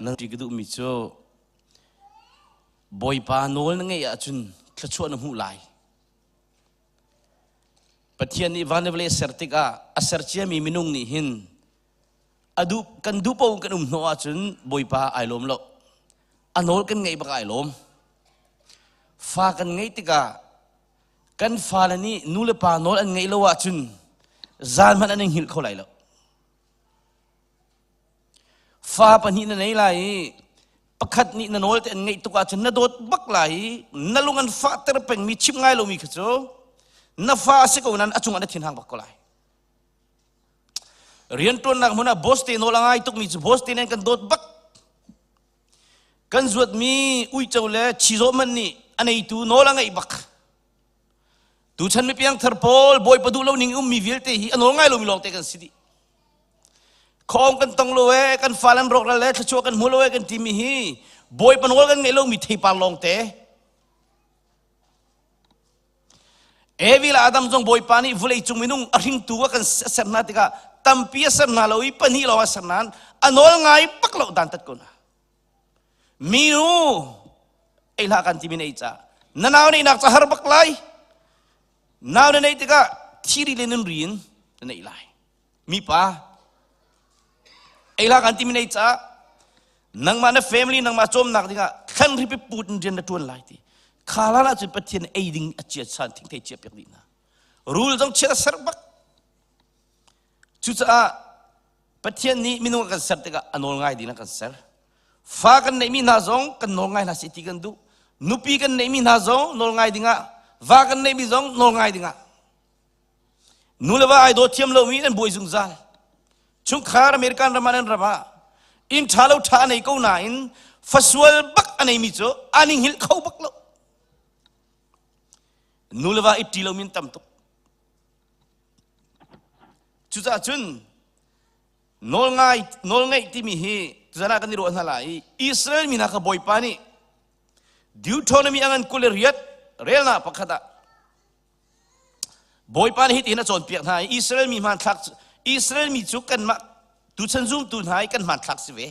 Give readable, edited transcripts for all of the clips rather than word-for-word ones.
Nan ti ka duhmi cu Bawipa nawl na ngeih ahcun thluachuah na hmuh lai. Pathian nih van le vawlei a ser tikah a ser ciami minung nih hin a duh kan duh paoh kan um hnawh ahcun Bawipa ai lawm lo. A nawl kan ngeih bak ai lawm. Fa kan ngeih tikah kan fale nih nu le pa nawl an ngeih lo ahcun zan hmanh an i hngilh kho lai lo. Fa pahnih na nei lai i pakhat nih na nawl te an ngeih tuk ahcun na dawt bak lai i na lung an fahter pengmi chim ngai lomi kha cu na fa a si ko nain a cungah na thinhang bak ko lai. Rianṭuannak hmun ah boss te nawl a ngai tukmi cu boss te nih an kan dawt bak. Kan zuatmi uico le chizawh man nih a neitu nawl a ngeih bak. Tuchan mi piangthar pawl Bawipa duh lo ning ummi vialte hi a nawl ngai lomi lawngte kan si dih. Khawng kan tong lo ee, kan fal an rawk ral le thluachuah kan hmu lo ee kan timi hi Bawipa nawl kan ngeih lomi theipar lawngte. Evi le Adam zong Bawipa nih vulei cung minung a hringtu a kan ser hna tikah tampi a ser hna lo i pahnih lawng a ser nain a nawl ngai bak lo dan tat ko hna. Minu ei hlah kan timi na ei ca na nau neih nak ca har bak lai nau na neih tikah thiri le nun ri in na neih lai mipa ei hlah kan timi na ei ca nangmah na family nangmah cawmnak dingah thlan ripi put in rian na tuan lai ti kha la cun Pathian ei ding a chia chan thingthei chia piak dih na rul zong chia ser bak Cucaah Pathian nih minung a kan ser tikah a nawl ngai ding a kan ser. Fa kan neihmi hna zong kan nawl ngai hna seh ti kan duh. Nupi kan neihmi hna zong nawl ngai dingah, va kan neihmi zong nawl ngai dingah. Nu le va ai daw thiam lomi an buai zungzal. Chungkhar American ram ah nan ram ah inn ṭha lo ṭha a nei ko nain fasual bak a neimi cu an i hngilh kho bak lo. Nu le va i ṭi lomi an tam tuk. Cucaah cun nawlngai nawlngaih timi hi tuzan ah kan i ruah hna lai i Israel mi hna kha Bawipa nih Deuteronomy a ngan 28 relnak pakhat ah Bawipa nih hitihin a cawnpiak hna i Israel mi hmanthlak Israel mi cu kanmah tuchan zumtu hna i kan hmanthlak si ve.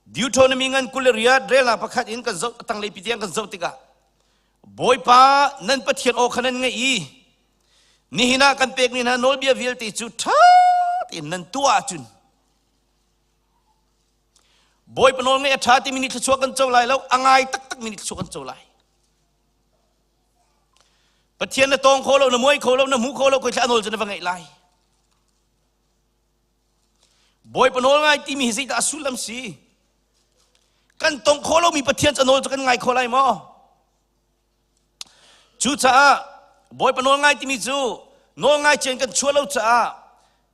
Deuteronomy ngan 28 relnak pakhat in kan zoh tanglei pi tiang kan zoh tikah Bawipa nan Pathian aw kha nan ngaih i nihin ah kan pekmi hna nawlbia vialte cu ṭha tein nan tuah ahcun Bawipa nawl ngaih a ṭha timi nih thluachuah kan co lai lo a ngai taktakmi nih thluachuah kan co lai. Pathian na tawng kho lo na muai kho lo na hmu kho lo koi thla nawl cu na va ngaih lai. Bawipa nawl ngai timi hi zeidah a sullam si? Kan tong khawh lomi Pathian ca nawl cu kan ngai kho lai maw? Cucaah Bawipa nawl ngai timi cu nawl ngai cian kan chuah lo caah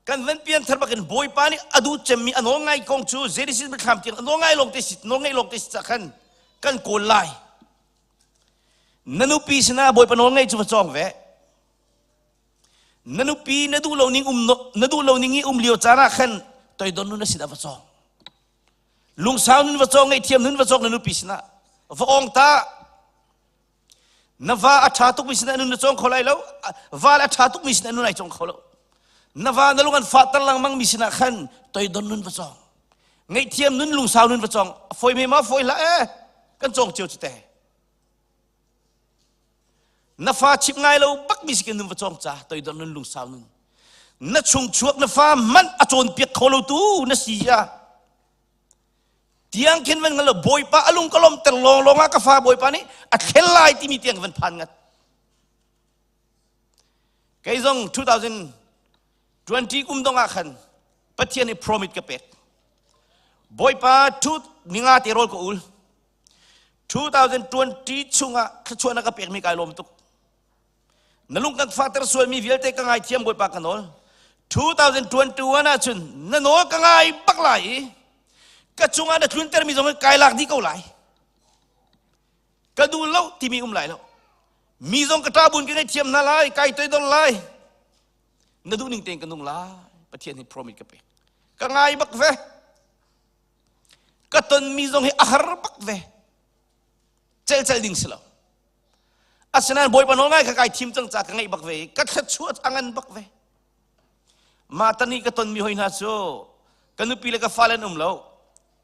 kan van pian thar bakin Bawipa nih a duh cemmi a nawl ngai kong cu Genesis biathlam tiang a nawl ngai lawng te si nawl ngai lawng te si ca khan kan kawl lai. Na nupi sinah Bawipa nawl ngai cu va cawng ve. Na nupi na duh lo ning um na duh lo ning i um lio caan ah khan toidon nun a sin ah va cawng. Lungsau nun va cawng ngaihthiam nun va cawng na nupi sinah va ong ta. Na va a ṭha tukmi sinah nun na cawng kho lai lo. Va le a ṭha tukmi sinah nun ai cawng kho lo. Na va na lung an fahter lengmang mi sinah khan toidon nun va cawng. Ngaihthiam nun lungsau nun va cawng. Fawi me ma fawi hlah eh. Kan cawng cio cu te. Na fa chim ngai lo bak mi si nun va cawng ca toidor nun lungsau nun na chung chuak na fa man a cawnpiak kho lo tu na si ya tiang khin van ngalo bawipa alung ka lom ter long long ah ka fa bawipa nih a thlel lai timi tiang van phan ngat kei zong 2020 kum dong ah khan Pathian i promise ka pek bawipa tu ninga te rol ka ul 2020 chungah thluachuah na ka pekmi kai lawm tuk. Na lung kan fahter sualmi vialte ka ngaithiam Bawipa ka nawl. 2021 ahcun na nawl ka ngai bak lai i ka cungah na tluntermi zong kai lak dih ko lai. Ka duh lo timi um lai lo. Mi zong ka ṭabun ka ngaihthiam hna lai, kai toidor lai. Na duh ning tein ka nung lai. Pathian hi promise ka pek. Ka ngai bak ve. Ka tonmi zong hi a har bak ve. Celcel ding si lo. Asinain Bawipa nawl ngai kha kai thim cang ca ka ngeih bak ve i ka thluachuah a ngan bak ve. Mah tani ka tonmi hoi hna cu. Ka nupi le ka fale an um lo.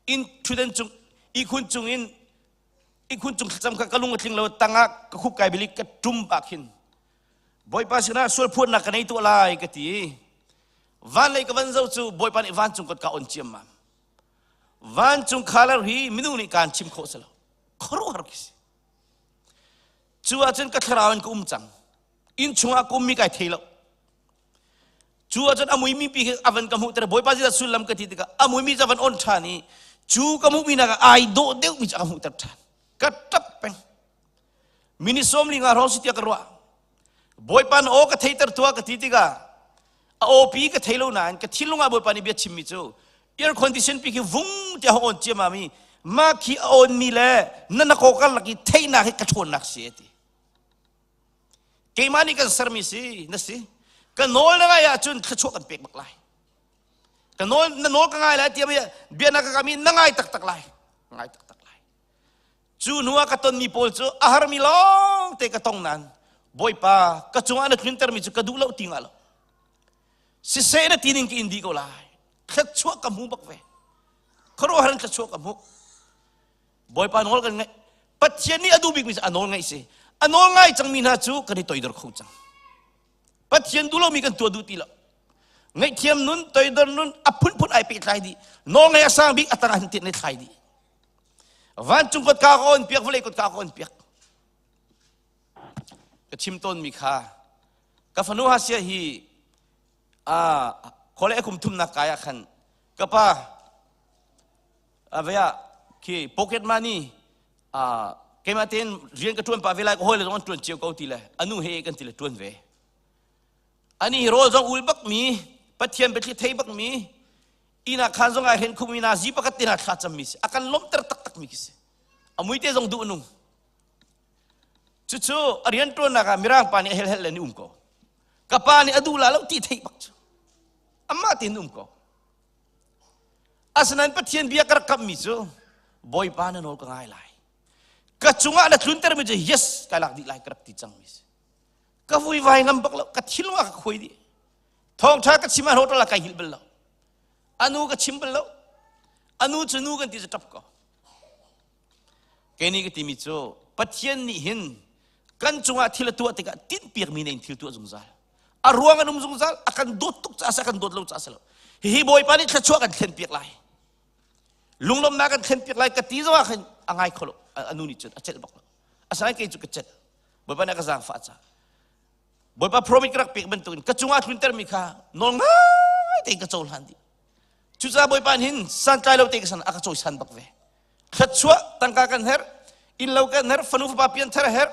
Inn ṭhutdan cung ihkhun cung in ihkhun cung thlacam kha ka lung a tling lo tangah ka khup kai bilik ka ṭum ah khin Bawipa sinah sual phuannak ka nei tuah lai ka ti. Van lei ka van zoh cu Bawipa nih vancung kot ka on ciammam. Vancung khalar hi minung nih kaan chim khawh si lo. Khuaruahhar khi si. Cu ahcun ka thlarau in ka um cang. Inn chungah ka ummi kai thei lo. Cu ahcun a muimi pi khi a van ka hmuhter Bawipa zeidah sullam ka ti tikah a muimi cu a van on ṭhan i cu ka hmuhmi nak ah ai dawh deuhmi cu a ka hmuhter ṭhan. Ka ṭap peng. Minute 15 hrawng si tiah ka ruah. Bawipa na aw ka theiter tuah ka ti tikah a aw pi ka thei lo nain ka thinlung ah Bawipa nih bia chimmi cu air condition pi khi vung tiah hong on ciamam i mah khi a on mi le na na kaw karlak i theihnak hi ka ṭhawnnak si a ti. Keimah nih kan sermi si na si. Ka nawl na ngai ahcun thluachuah kan pek bak lai. Ka nawl na nawl ka ngai lai tiah bia na ka kami na ngai taktak lai. Ngai taktak lai. Cu hnu ah ka tonmi pawl cu a harmi lawng te ka tong nain Bawipa ka cungah na tluntermi cu ka duh lo ti ngah lo. Siseh na tining ka in dih ko lai. Thluachuah ka hmu bak ve. Khuaruahhar in thluachuah ka hmu. Bawipa nawl kan ngaih. Pathian nih a duh bikmi cu a nawl ngaih si. A nawl ngai cangmi hna cu kan i toidor kho cang. Pathian duh lomi kan tuah duh ti lo. Ngaihthiam nun, toidor nun, a phunphun ai pehtlai dih. Nawl ngaih a sang bik a tang ah hin ne thlai dih. Vancung kotka ka on piak, vawlei kotka ka on piak. Ka chim tawnmi kha ka fanu Hasia hi a khawle a kum thumnak kai ah khan ka pa Avea khi pocket money keimah tein rian ka ṭuan pah ve lai ka hawi le zong an ṭuan cio ko ti le anu he kan ti le ṭuan ve. Ani hi rawl zong ul bak mi Pathian biathli thei bak mi inn ah khan zong ai hren khumi na zi pakhat te na thla cam mi si a kan lawmhter taktak mi khi si. A mui te zong duh nung. Cucu a rian ṭuannak ah mirang pa nih a helhel le ni um ko. Ka pa nih a duh la lo ti theih bak cu. Amah tein um ko. Asinain Pathian bia ka rak kamhmi cu Bawipa na nawl ka ngai lai. Ka cungah na tluntermi cu yes kai lak dih lai ka rak ti cangmi si. Ka vuivai ngam bak lo, ka thinlung ah ka khuai dih. Thawngṭha ka chim ah hotel ah kai hngilh bal lo. Anu ka chim bal lo. Anu cu nu kan ti cu ṭap ko. Kei nih ka timi cu Pathian nih hin kan cungah thil a tuah tikah tinhpiakmi ne in thil tuah zungzal. A ruang an um zungzal, a kan dawt tuk caah a kan dawt lo caah si lo. Hihi Bawipa nih thluachuah kan thlenpiak lai. Lunglawmhnak kan thlenpiak lai ka ti zongah khan a ngai kho lo. A nu nih cun a celh bak lo. Asinain kei cu ka celh. Bawipa nih a ka zaangfah caah. Bawipa promise ka rak pek bantukin ka cungah tluntermi kha nawl ngai tein ka cohlan dih. Cucaah Bawipa nih hin santlai lo te ka san a ka cawisan bak ve. Thluachuah tangka kan herh, innlo kan herh, fanu fapa pianthar a herh,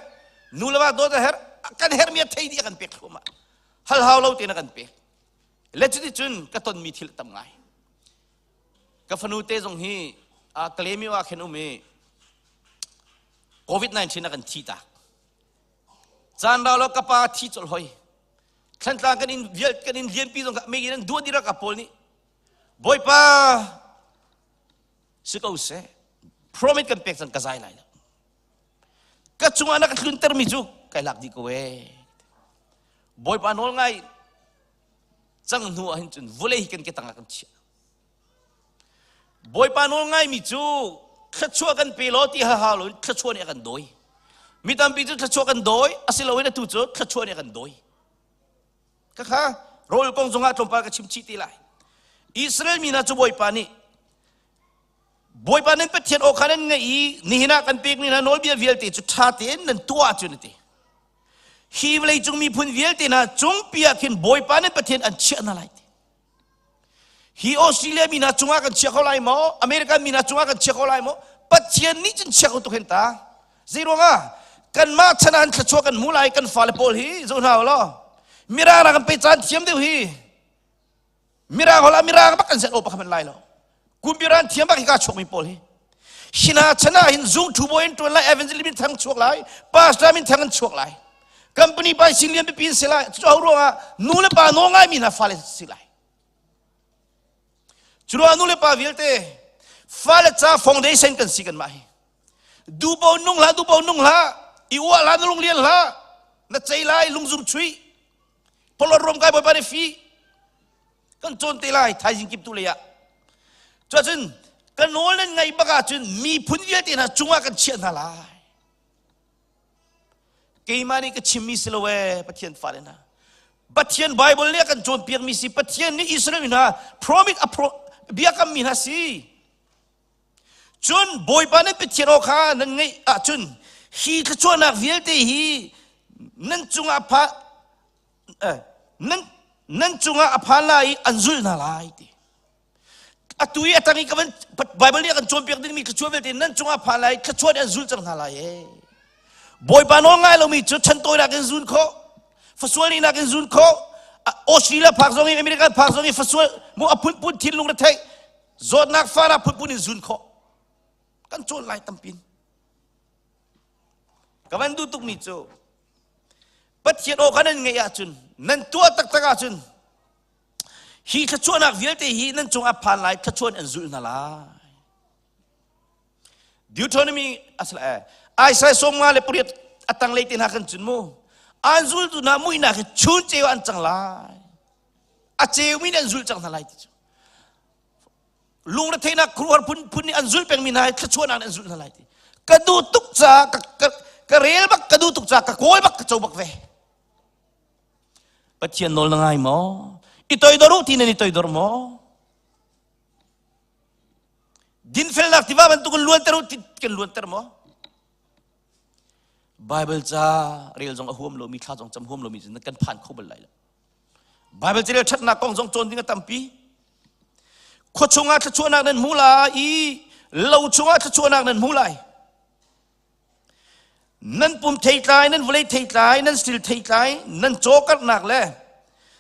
nu le va dawt a herh, kan herhmi a thei dih a kan pek thluahmah. Hal hau lo tein a kan pek. Le cuticun ka tonmi thil tam ngai. Ka fanu te zong hi a Kalemi ah khin um i COVID-19 a kan thi tak. Caan rau lo ka pa thi colh hoi. Thlantlang kan in vial kan in lianpi zong me in an duah dira ka pawl nih Bawipa si ko seh promise kan pek cang ka zai lai lo ka cungah na ka tluntermi cu kai lak dih ko ee Bawipa nawl ngai cang hnu ah hin cun vawlei hi kan ke tangah kan chiah Bawipa nawl ngaimi cu thluachuah kan pe law ti hahau loin thluachuah nih a kan dawi. Mi tampi cu thluachuah kan dawi, asiloin atu cu thluachuah nih a kan dawi. Khakha rawl kong zongah tlawmpal ka chim chih ti lai. Israel mi hna cu Bawipa nih Bawipa nan Pathian aw kha nan ngaih i nihin ah kan pekmi hna nawlbia vialte cu ṭha tein nan tuah ahcun a ti. Hi vawleicung miphun vialte hna cungpi ah khin Bawipa nan Pathian an chiah hna lai ti. Hi Australia mi hna cungah kan chia kho lai maw? American mi hna cungah kan chia kho lai maw? Pathian nih cun chia kho tuk hen ta. Zei ruangah? Kanmah chan ah an thluachuah kan hmu lai kan fale pawl hi zo hna law. Mirang kan pe caan thiam deuh hi. Mirang hola mirang bak kan set o pakhat lai lo. Kumpiran thiam bak hi ka chuak mi pawl hi. Hina chan ah hin zung thu boy in tuan lai evangelist min thang chuak lai pastor min thang an chuak lai company pa sin lian pipi in si lai cu ruangah nu le pa nawl ngai mi hna fale si lai cu ruangah nu le pa vialte fale ca foundation kan si kan mah hi dubo nung hlah dubo nung hlah i uah hlah na lung lian hlah na cei lai lungzum chui polor rom kai bawipa nih fi kan cawn te lai thaizing kip tu lei ah. Cuacun ka nawl nan ngaih bak ahcun miphun vialte hna cungah kan chiah hna lai. Keimah nih ka chimmi si lo ee Pathian fale hna. Pathian Bible nih a kan cawnpiakmi si Pathian nih Israel mi hna promise a pro, biakammi hna si. Cun Bawipa nan Pathian aw kha nan ngaih ahcun hi thluachuahnak vialte hi nan cungah pha eh, nan nan cungah a phan lai i an zulh hna lai ti. Atu i a tang i ka van Bible nih a kan cawnpiak dingmi thluachuah vialte nan cungah phan lai thluachuah nih an zulh cang hna lai ee. Bawipa nawl ngai lomi cu chantawinak in zun khawh, fasual nihnak in zun khawh, Australia phak zong in American phak zong in fasual mu a phunphun thinlung retheih zawtnak fanak phunphun in zun khawh. Kan cawn lai tampin. Ka van duh tukmi cu Pathian aw kha nan ngeih ahcun nan tuah taktak ahcun Hi thluachuahnak vialte hi nan cungah phan lai thluachuah an zulh hna lai. Deuteronomy asala eh Isaiah 58 a tanglei te hna kan cun mu. An zultu hna muihnak hi chun ceu an cang lai. A ceumi nih an zul cang hna lai ti cu. Lungretheihnak khuaruahhar phunphun nih an zulh pengmi hna hi thluachuahnak nih an zulh hna lai ti. Ka duh tuk caah ka, ka, ka rel bak ka duh tuk caah ka kawl bak ka co bak ve. Pathian nawl na ngai maw? I toidor u ti nan i toidor maw? Dinfelnak tiva bantuk in luanter u ti kan luanter maw? Bible ca rel zong a huam lomi thla zong cam huam lomi cu kan phan kho bal lai lo. Bible ca rel ṭhatnak kong zong cawn ding a tampi. Khua chungah thluachuahnak nan hmu lai i lo chungah thluachuahnak nan hmu lai. Nan pum theitlai, nan vawlei theitlai, nan stil theitlai, nan cawkarhnak le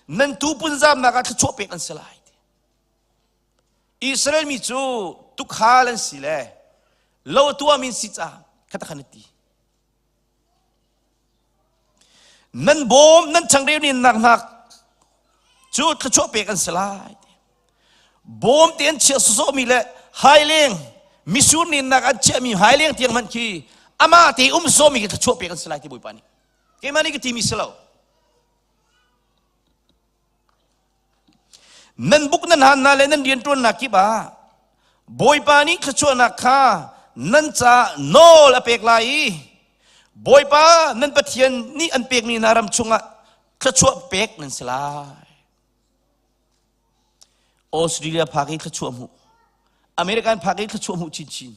nan tuupun zamnak ah thluachuah pek an si lai. Israel mi cu tukhal an si le lo tuahmi an si caah khata khan a ti. Nan bawm, nan changreu nin nak hna cu thluachuah pek an si lai. Bawm te an chiah sawsawhmi le haileng misur ninnak an chiahmi haileng tiang hmanh khi amah te um sawmi khi thluachuah pek an si lai ti Bawipa nih. Keimah nih ka timi si lo. Nan buk nan han hna le nan rianṭuannak kip ah Bawipa nih thluachuahnak kha nan caah nawl a pek lai i Bawipa nan Pathian nih an pekmi hna ram chungah thluachuah pek nan si lai. Australia phak i thluachuah hmuh. American phak i thluachuah hmuh chinchin.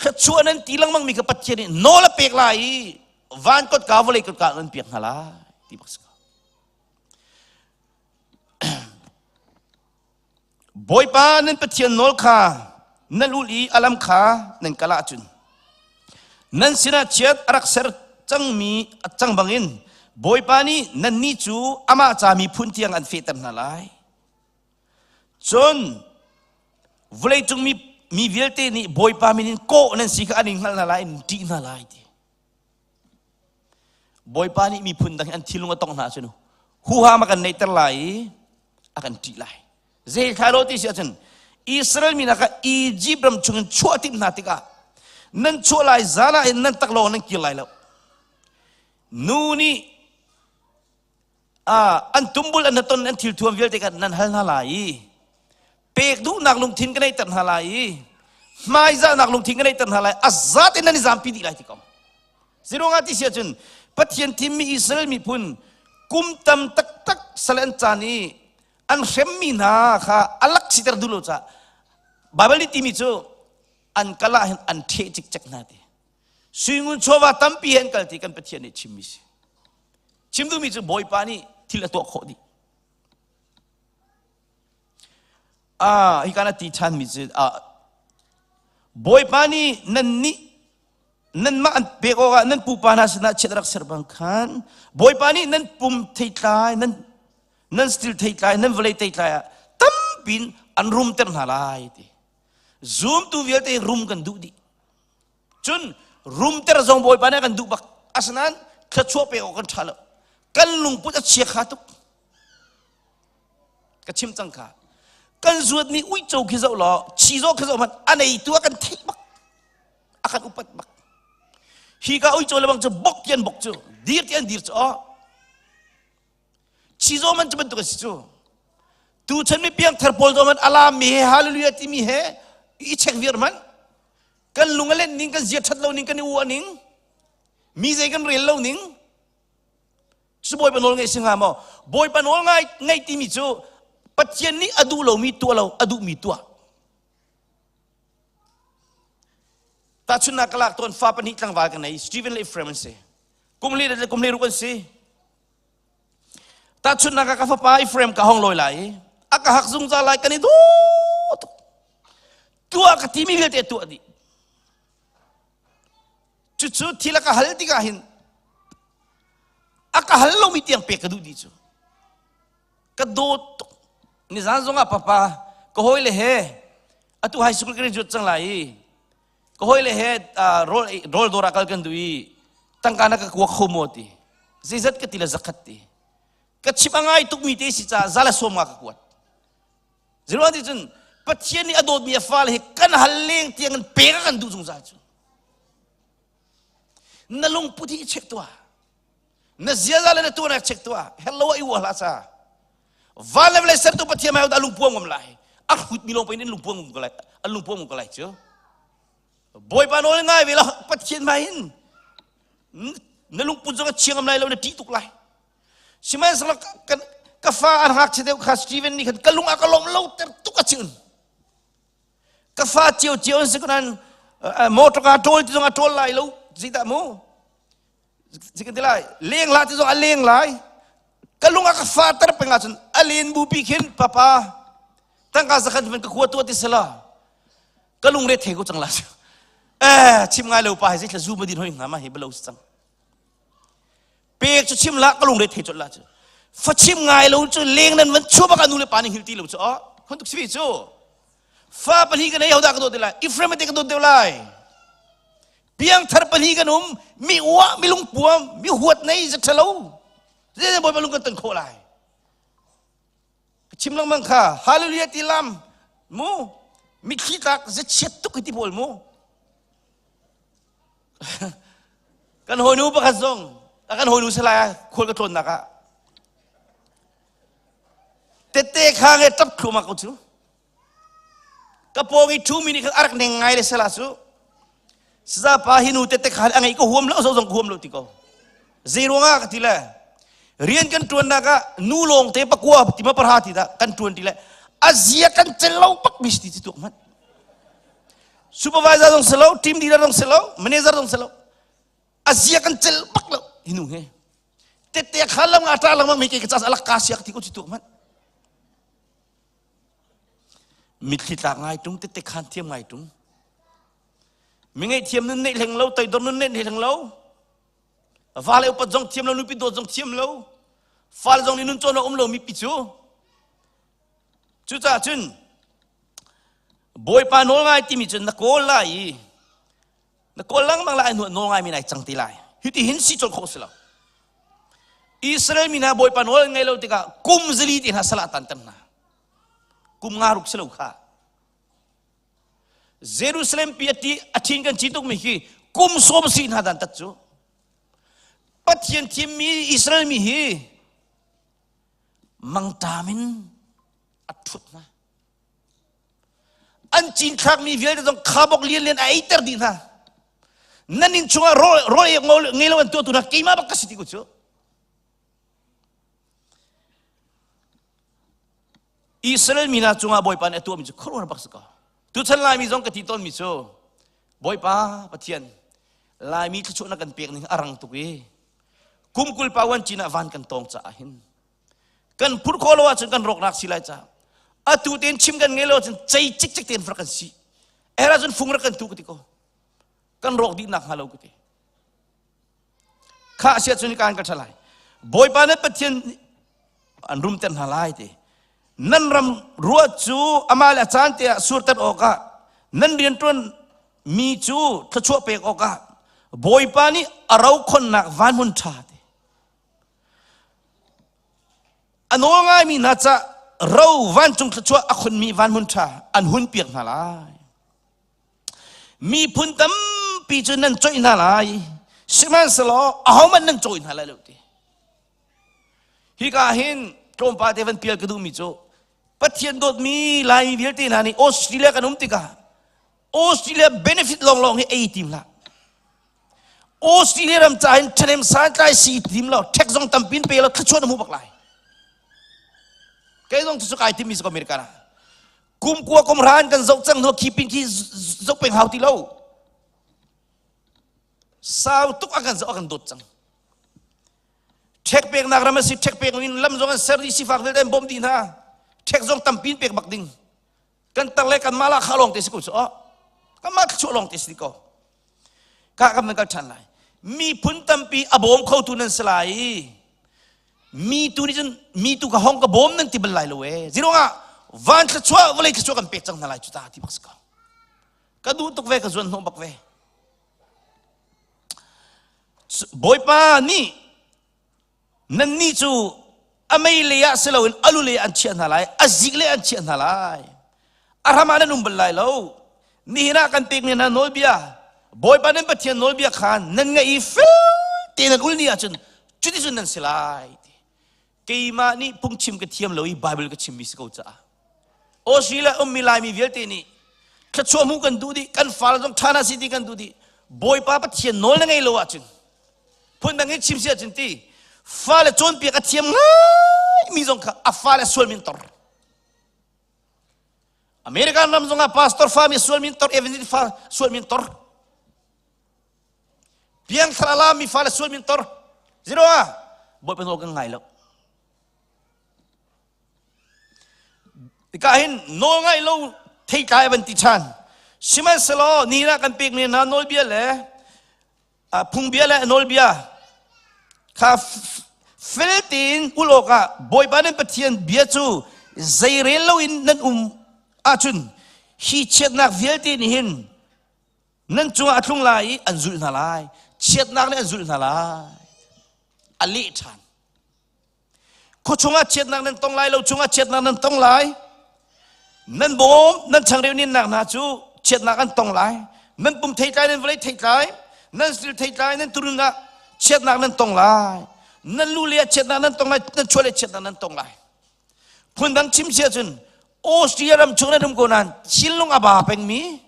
Thluachuah nan ti lengmang mi kha Pathian nih nawl a pek lai i van kotka vawlei kotka nan piak hna lai ti bak si ko. Bawipa nan Pathian nawl kha nan ulh i a lam kha nan kal ahcun nan sinah chiat a rak ser cangmi a cang bangin Bawipa nih nannih cu amah ca miphun tiang an fehter hna lai. Cun vawleicung mi, mi vialte nih Bawipa min in kawh nan si kha an in hngalh hna lai, an ṭih hna lai ti. Bawipa nih miphun dang hi an thinlung a tongh hna ahcun huham a kan neihter lai i a kan ṭih lai. Zei thlai lo ti si ahcun Israel mi hna kha Egypt ram chungin chuah timh hna tikah nan chuah lai zan ah hin nan taklawng nan kir lai lo. Nu nih an tumbul an ton an thilthuam vialte kha nan hal hna lai i pek duhnak lungthin ka neihter hna lai i hmaizahnak lungthin ka neihter hna lai a zat in nan i zampi dih lai ti ko Ziruangah ti si ahcun Pathian thimmi Israel miphun kum tam taktak sal an caan i an hremmi hna kha a lak siter duh lo caah Baibal nih timi cu an kal ah hin an ṭheh cikcek hna ti suingun chawva tampi he an kal ti kan Pathian nih chimmi si chim duhmi cu Bawipa nih thil a tuah khawh dih Ah, hi kan a ti ṭhanmi cu ah, Bawipa nih nannih nanmah an pek awkah nan pupa hna sinah chiat a rak ser bang khan Bawipa nih nan pum theitlai nan nan stil theitlai nan vawlei theitlai ah tampin an rumter hna lai ti zumtu vialte rum kan duh dih cun rumter zong Bawipa nih a kan duh bak asinain thluachuah pek awk kan ṭha lo kan lungput a chia kha tuk Ka chim cang kha. Kan zuatmi uico khi zoh law, chizaw khi zoh hmanh a neitu a kan theih bak. A kan upat bak. Hi ka uico le bang cu bok ti an bok cu, dir ti an dir cu aw. Sizaw man cu bantuk a si cu. Tuchan mi piangthar pawl zong man alam mi he hallelujah timi he i check viar man. Kan lung a len ning, kan zia ṭhat lo ning, kan i uah ning, mi zei kan rel lo ning. Cu Bawipa nawl ngaih si hnga maw? Bawipa nawl ngai ngaih timi cu Pathian nih a duh lomi tuah lo, a duhmi tuah. Tahchunhnak ka lak tawn fa pahnih tlangval ka nei, Stephen le Ephraim an si. Kum li le kum li ruk an si. Tahchunhnak ah ka fapa Ephraim ka hong lawi lai i a ka hak zungzal lai kan i duh tuk. Tuah ka timi vialte tuah dih. Cucu thil a ka hal tikah hin a ka hal lomi tiang pek ka duh dih cu. Ka dawt tuk. Nizan zongah papa ka hawile he atu high school graduate cang lai i ka hawile he rawl rawl dawr ah kal kan duh i tangka na ka kuak kho maw ti zeizat ka ti le zakhat ti ka chim a ngai tukmi te si caah zala sawm nga ka kuat Zeruang ti cun Pathian nih a dawtmi a fale hi kan hal leng tiang in pek a kan duh zungzal cu. Na lungput hi i check tuah. Na ziaza le na tuahnak check tuah. Hello a i uah hlah ca. Van le vawlei sertu Pathian hmai a lungpuam ngam lai. A hrut mi lawng pei in lungpuam ngam ko lai. An lungpuam ngam ko lai cu. Bawipa nawl ngai ve lo Pathian hmai hin na lungput zong a chia ngam lai lo na ṭih tuk lai. Sihmanhsehlaw ka fa an ngakchia deuh kha Steven nih khan ka lung a ka lawm lo ter tuk a cun. Ka fa cio cio an si ko nain motor ka ṭawl ti zong a ṭawl lai lo zeidah mu zikan ti lai leng la ti zong a leng lai ka lung a ka fa ter peng ahcun a len bupi khin papa tangka zakhat van ka khua tua ti sela ka lung re thei ko cang la eh chim ngai lo pa hi zeithla zu ma din hoi hnga ma hi balo si cang Pek cu chim la ka lungre thei colh la cu. Fa chim ngai lo cu leng nan van chuah bak ah nu le pa nih hngilh ti lo cu oh khon tuk si cu. Fa pahnih kan ei hodah ka dawt lai Ephraim te ka dawt deuh lai. Piangthar pahnih kan um mi uah mi lungpuam mi huat nei za ṭhalo. Zei bawipa lung kan ton khawh lai. Ka chim lengmang kha hallelujah ti lam mu mitthli tlak zachiat tuk hi ti pawl mu. Kan hawinu pakhat zong kan hawinu salai khual ka tlawnnak ah tette kha nge tap thluahmah ko cu ka pawng i ṭhumi nih khan a rak neng ngai le sala cu saza pa hi nu tette kha a ngeih ka huam lo zo zong ka huam lo ti ko zei ruangah ka ti le rian kan ṭuannak ah nu lawng te pakua ti ma parha ti dah kan ṭuan ti le a zia kan cel lo bak mi si ti tuak hmanh Supervisor zong si lo, team leader zong si lo, manager zong si lo. A zia kan cel bak lo hinu he. Tette kha lam nga ta lang mi ke ka alak ka siak ti ko chi tu man. Mitthli tlak ngai tung tette khan thiam ngai tung. Mi ngei thiam nun nei hleng lo, toidor nun nei hleng lo. Va le upat zong thiam lo, nupi dawt zong thiam lo. Fal zong nih nun cawn um lo mi pi cu. Cucaah cun Bawipa nawl ngai timi cu na kawl lai i na kawl lengmang lai hnu nawl ngaimi nai cang ti lai. Hiti hin si colh khawh si lo. Israel mi hna Bawipa nawl ngei lo tikah kum zali ti hna salah tanter hna. Kum nga ruk si lo kha. Jerusalem pi ati a thin kan ci tukmi khi kum sawm si hna dan tat cu. Pathian thimmi Israel mi hi mangṭam in a ṭhut hna. An cinthlakmi vialte zong khabok lianlian a eiter dih hna. Nan inn chungah rawl rawl ei ngei lo an tuahtu hna keimah bak ka si ti ko cu. Israel mi hna cungah Bawipa nih a tuahmi cu khuaruahhar bak si ko. Tuchan Laimi zong ka ti tawnmi cu Bawipa Pathian Laimi thluachuah na kan pek ning a rang tuk i kum kul pa wan cin ah van kan tawng caah hin kan phurh khawh lo ahcun kan rawknak si lai caah atu tein chim kan ngei lo ahcun cei cikcek tein rak kan si er ahcun fung rak kan tu ka ti ko kan rawk dih nak hnga lo ka ti kha a si ahcun kan ka ṭha lai Bawipa na Pathian an rumter hna lai ti nan ram ruah cu amah le a caan te ah surter awkah nan rianṭuan mi cu thluachuah pek awkah Bawipa nih a ro khonnak van hmun ṭha ti a nawl ngaimi hna ca ro vancung thluachuah a khonmi van hmun ṭha an hun piak hna lai Miphun tampi cu nan coih hna lai, sihmanhsehlaw ahohmanh nan cawi hna lai lo ti. Hika hin tlawmpal te van pial ka duhmi cu Pathian dawtmi Laimi vialte hna nih Australia kan um tikah Australia benefit lawnglawng hi ei tim hlah. Australia ram ca hin ṭhahnem santlai si tim lo, tax zong tampin pe lo, thluachuah na hmu bak lai. Kei zong cu kai timi si ko America ah. Kum kua kum ran kan zoh cang hnu khi pin khi zoh peng hau ti lo. Sau tuk a kan zoh a kan dawt cang. Ṭhek peknak ram a si, ṭhek pek in lam zong an ser dih, sifak vialte an bawmh dih hna. Ṭhek zong tampin pek bak ding. Kan tar le kanmah lah kha lawng te si ko cu. Oh, kanmah thluachuah lawng te si ko. Ka kan van kal ṭhan lai. Miphun tampi a bawm khotu nan si lai. Mi tu nih cun mi tu ka hong ka bawm nan ti bal lai lo ee. Ziruangah van thluachuah vawlei thluachuah kan pek cang hna lai cu ta ti bak si ko. Ka duh tuk ve ka zuan hnawh bak ve. Bawipa nih nannih cu a mei lei ah si loin a lu lei an chiah hna lai, a zik lei an chiah hna lai. A hram ah nan um bal lai lo. Nihin ah kan pekmi hna nawlbia, Bawipa nan Pathian nawlbia kha nan ngaih i fel tein nan ul ni ahcun cuticun nan si lai. Keimah nih phungchim ka thiam lo i Bible ka chimmi si ko caah. Australia ummi Laimi vialte nih thluachuah hmuh kan duh dih, kan fale zong ṭha hna si ti kan duh dih. Bawipa Pathian nawl na ngei lo ahcun phundang in chim si ahcun ti fale cawnpiak a thiam ngaimi zong kha a fale sual min tor. American ram zongah pastor fa mi sual min tor, evangelist fa sual min tor. Piangthar ala mi fale sual min tor. Zero ah Bawipa nawl kan ngai lo. Tikah hin nawl ngaih lo theitlai van ti ṭhan. Sihmanhsehlaw ni ah kan pekmi hna nawlbia le phungbia le nawlbia kha fel tein ul awkah Bawipa nan Pathian bia cu zeirel loin nan um ahcun hi chiatnak vialte nih hin nan cungah a tlung lai i an zulh hna lai. Chiatnak nih an zulh hna lai. A leh ṭhan. Khuachung ah chiatnak nan tong lai lo chungah chiatnak nan tong lai. Nan bawm, nan changreu ninnak hna cu chiatnak an tong lai. Nan pum theitlai, nan vawlei theitlai, nan stil theitlai, nan turun ah chiatnak nan tong lai. Nan lu le ah chiatnak nan tong lai, nan chuah le chiatnak nan tong lai. Phundang chim sia cun Austria ram chung nan um ko nain thinlung a ba pengmi,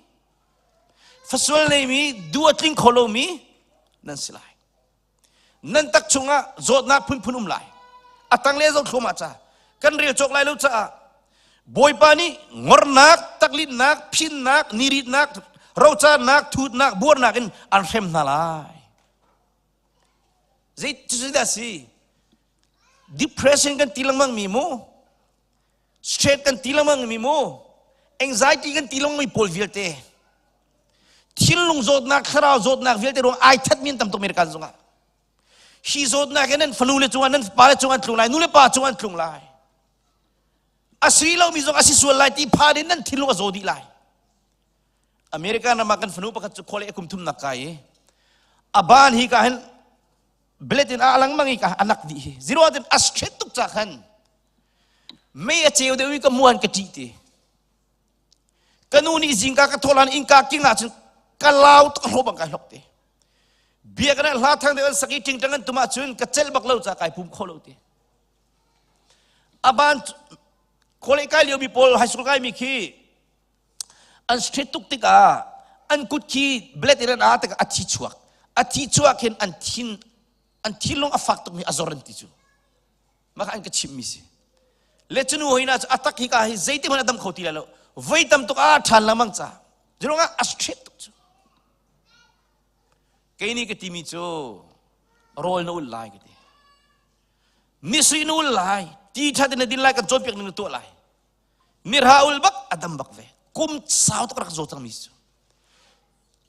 fasual neimi, duh a tling kho lomi nan si lai. Nan tak chungah zawtnak phunphun um lai. A tang le zo thluahmah ca. Kan rel cawk lai lo caah Bawipa nih ngornak, taklinnak, phinnak, niritnak, rocarnak, thutnak, buarnak in an hrem hna lai. Zei dah si? Depression kan ti lengmang mi mu. Stress kan ti lengmang mi mu. Anxiety kan ti lengmang mi pawl vialte. Thinlung zawtnak, thlarau zawtnak vialte ruang ai that mi an tam tuk American zongah. Hi zawtnak hi nan fanu le cungah nan pa le cungah an tlung lai, nu le pa cungah an tlung lai. A si lomi zong a si sual lai ti phan in nan thinlung a zaw dih lai. American ram ah kan fanu pakhat cu khua le kum thumnak kai i a ban hi ka hin blade in a lengmang i ka anak dih hi. Zero tin a straight tuk ca khan mei a ceu deuh i ka muan ka ṭih ti. Ka nu nih zingka ka thawh hlan innka king ahcun ka lau tuk ka hlawh bang kai hlok te. Bia kan hla thang deuh an sak i ṭingṭang an tum ahcun ka celh bak lo ca kai pum kho lo ti. Aban khualei kai lio mi pawl high school kai mi khi an straight tuk tikah an kut khi blade in an aa tikah a thi chuak. A thi chuak hin an thin an thinlung a fak tuk mi a zor an ti cu. Mah kha an ka chimhmi si. Le cu nu hoi na cu a tak hi ka hi zeiti hmanh a dam kho ti lai lo. Voi tam tuk a ṭhan lengmang ca. Zirong ah a straight tuk cu. Kei nih ka timi cu rawl na ul lai ka ti. Nisui na ul lai, ti ṭhat in na din lai, kan cawnpiak ning na tuah lai. Mirha ul bak a dam bak ve. Kum sau tuk rak zaw cangmi cu.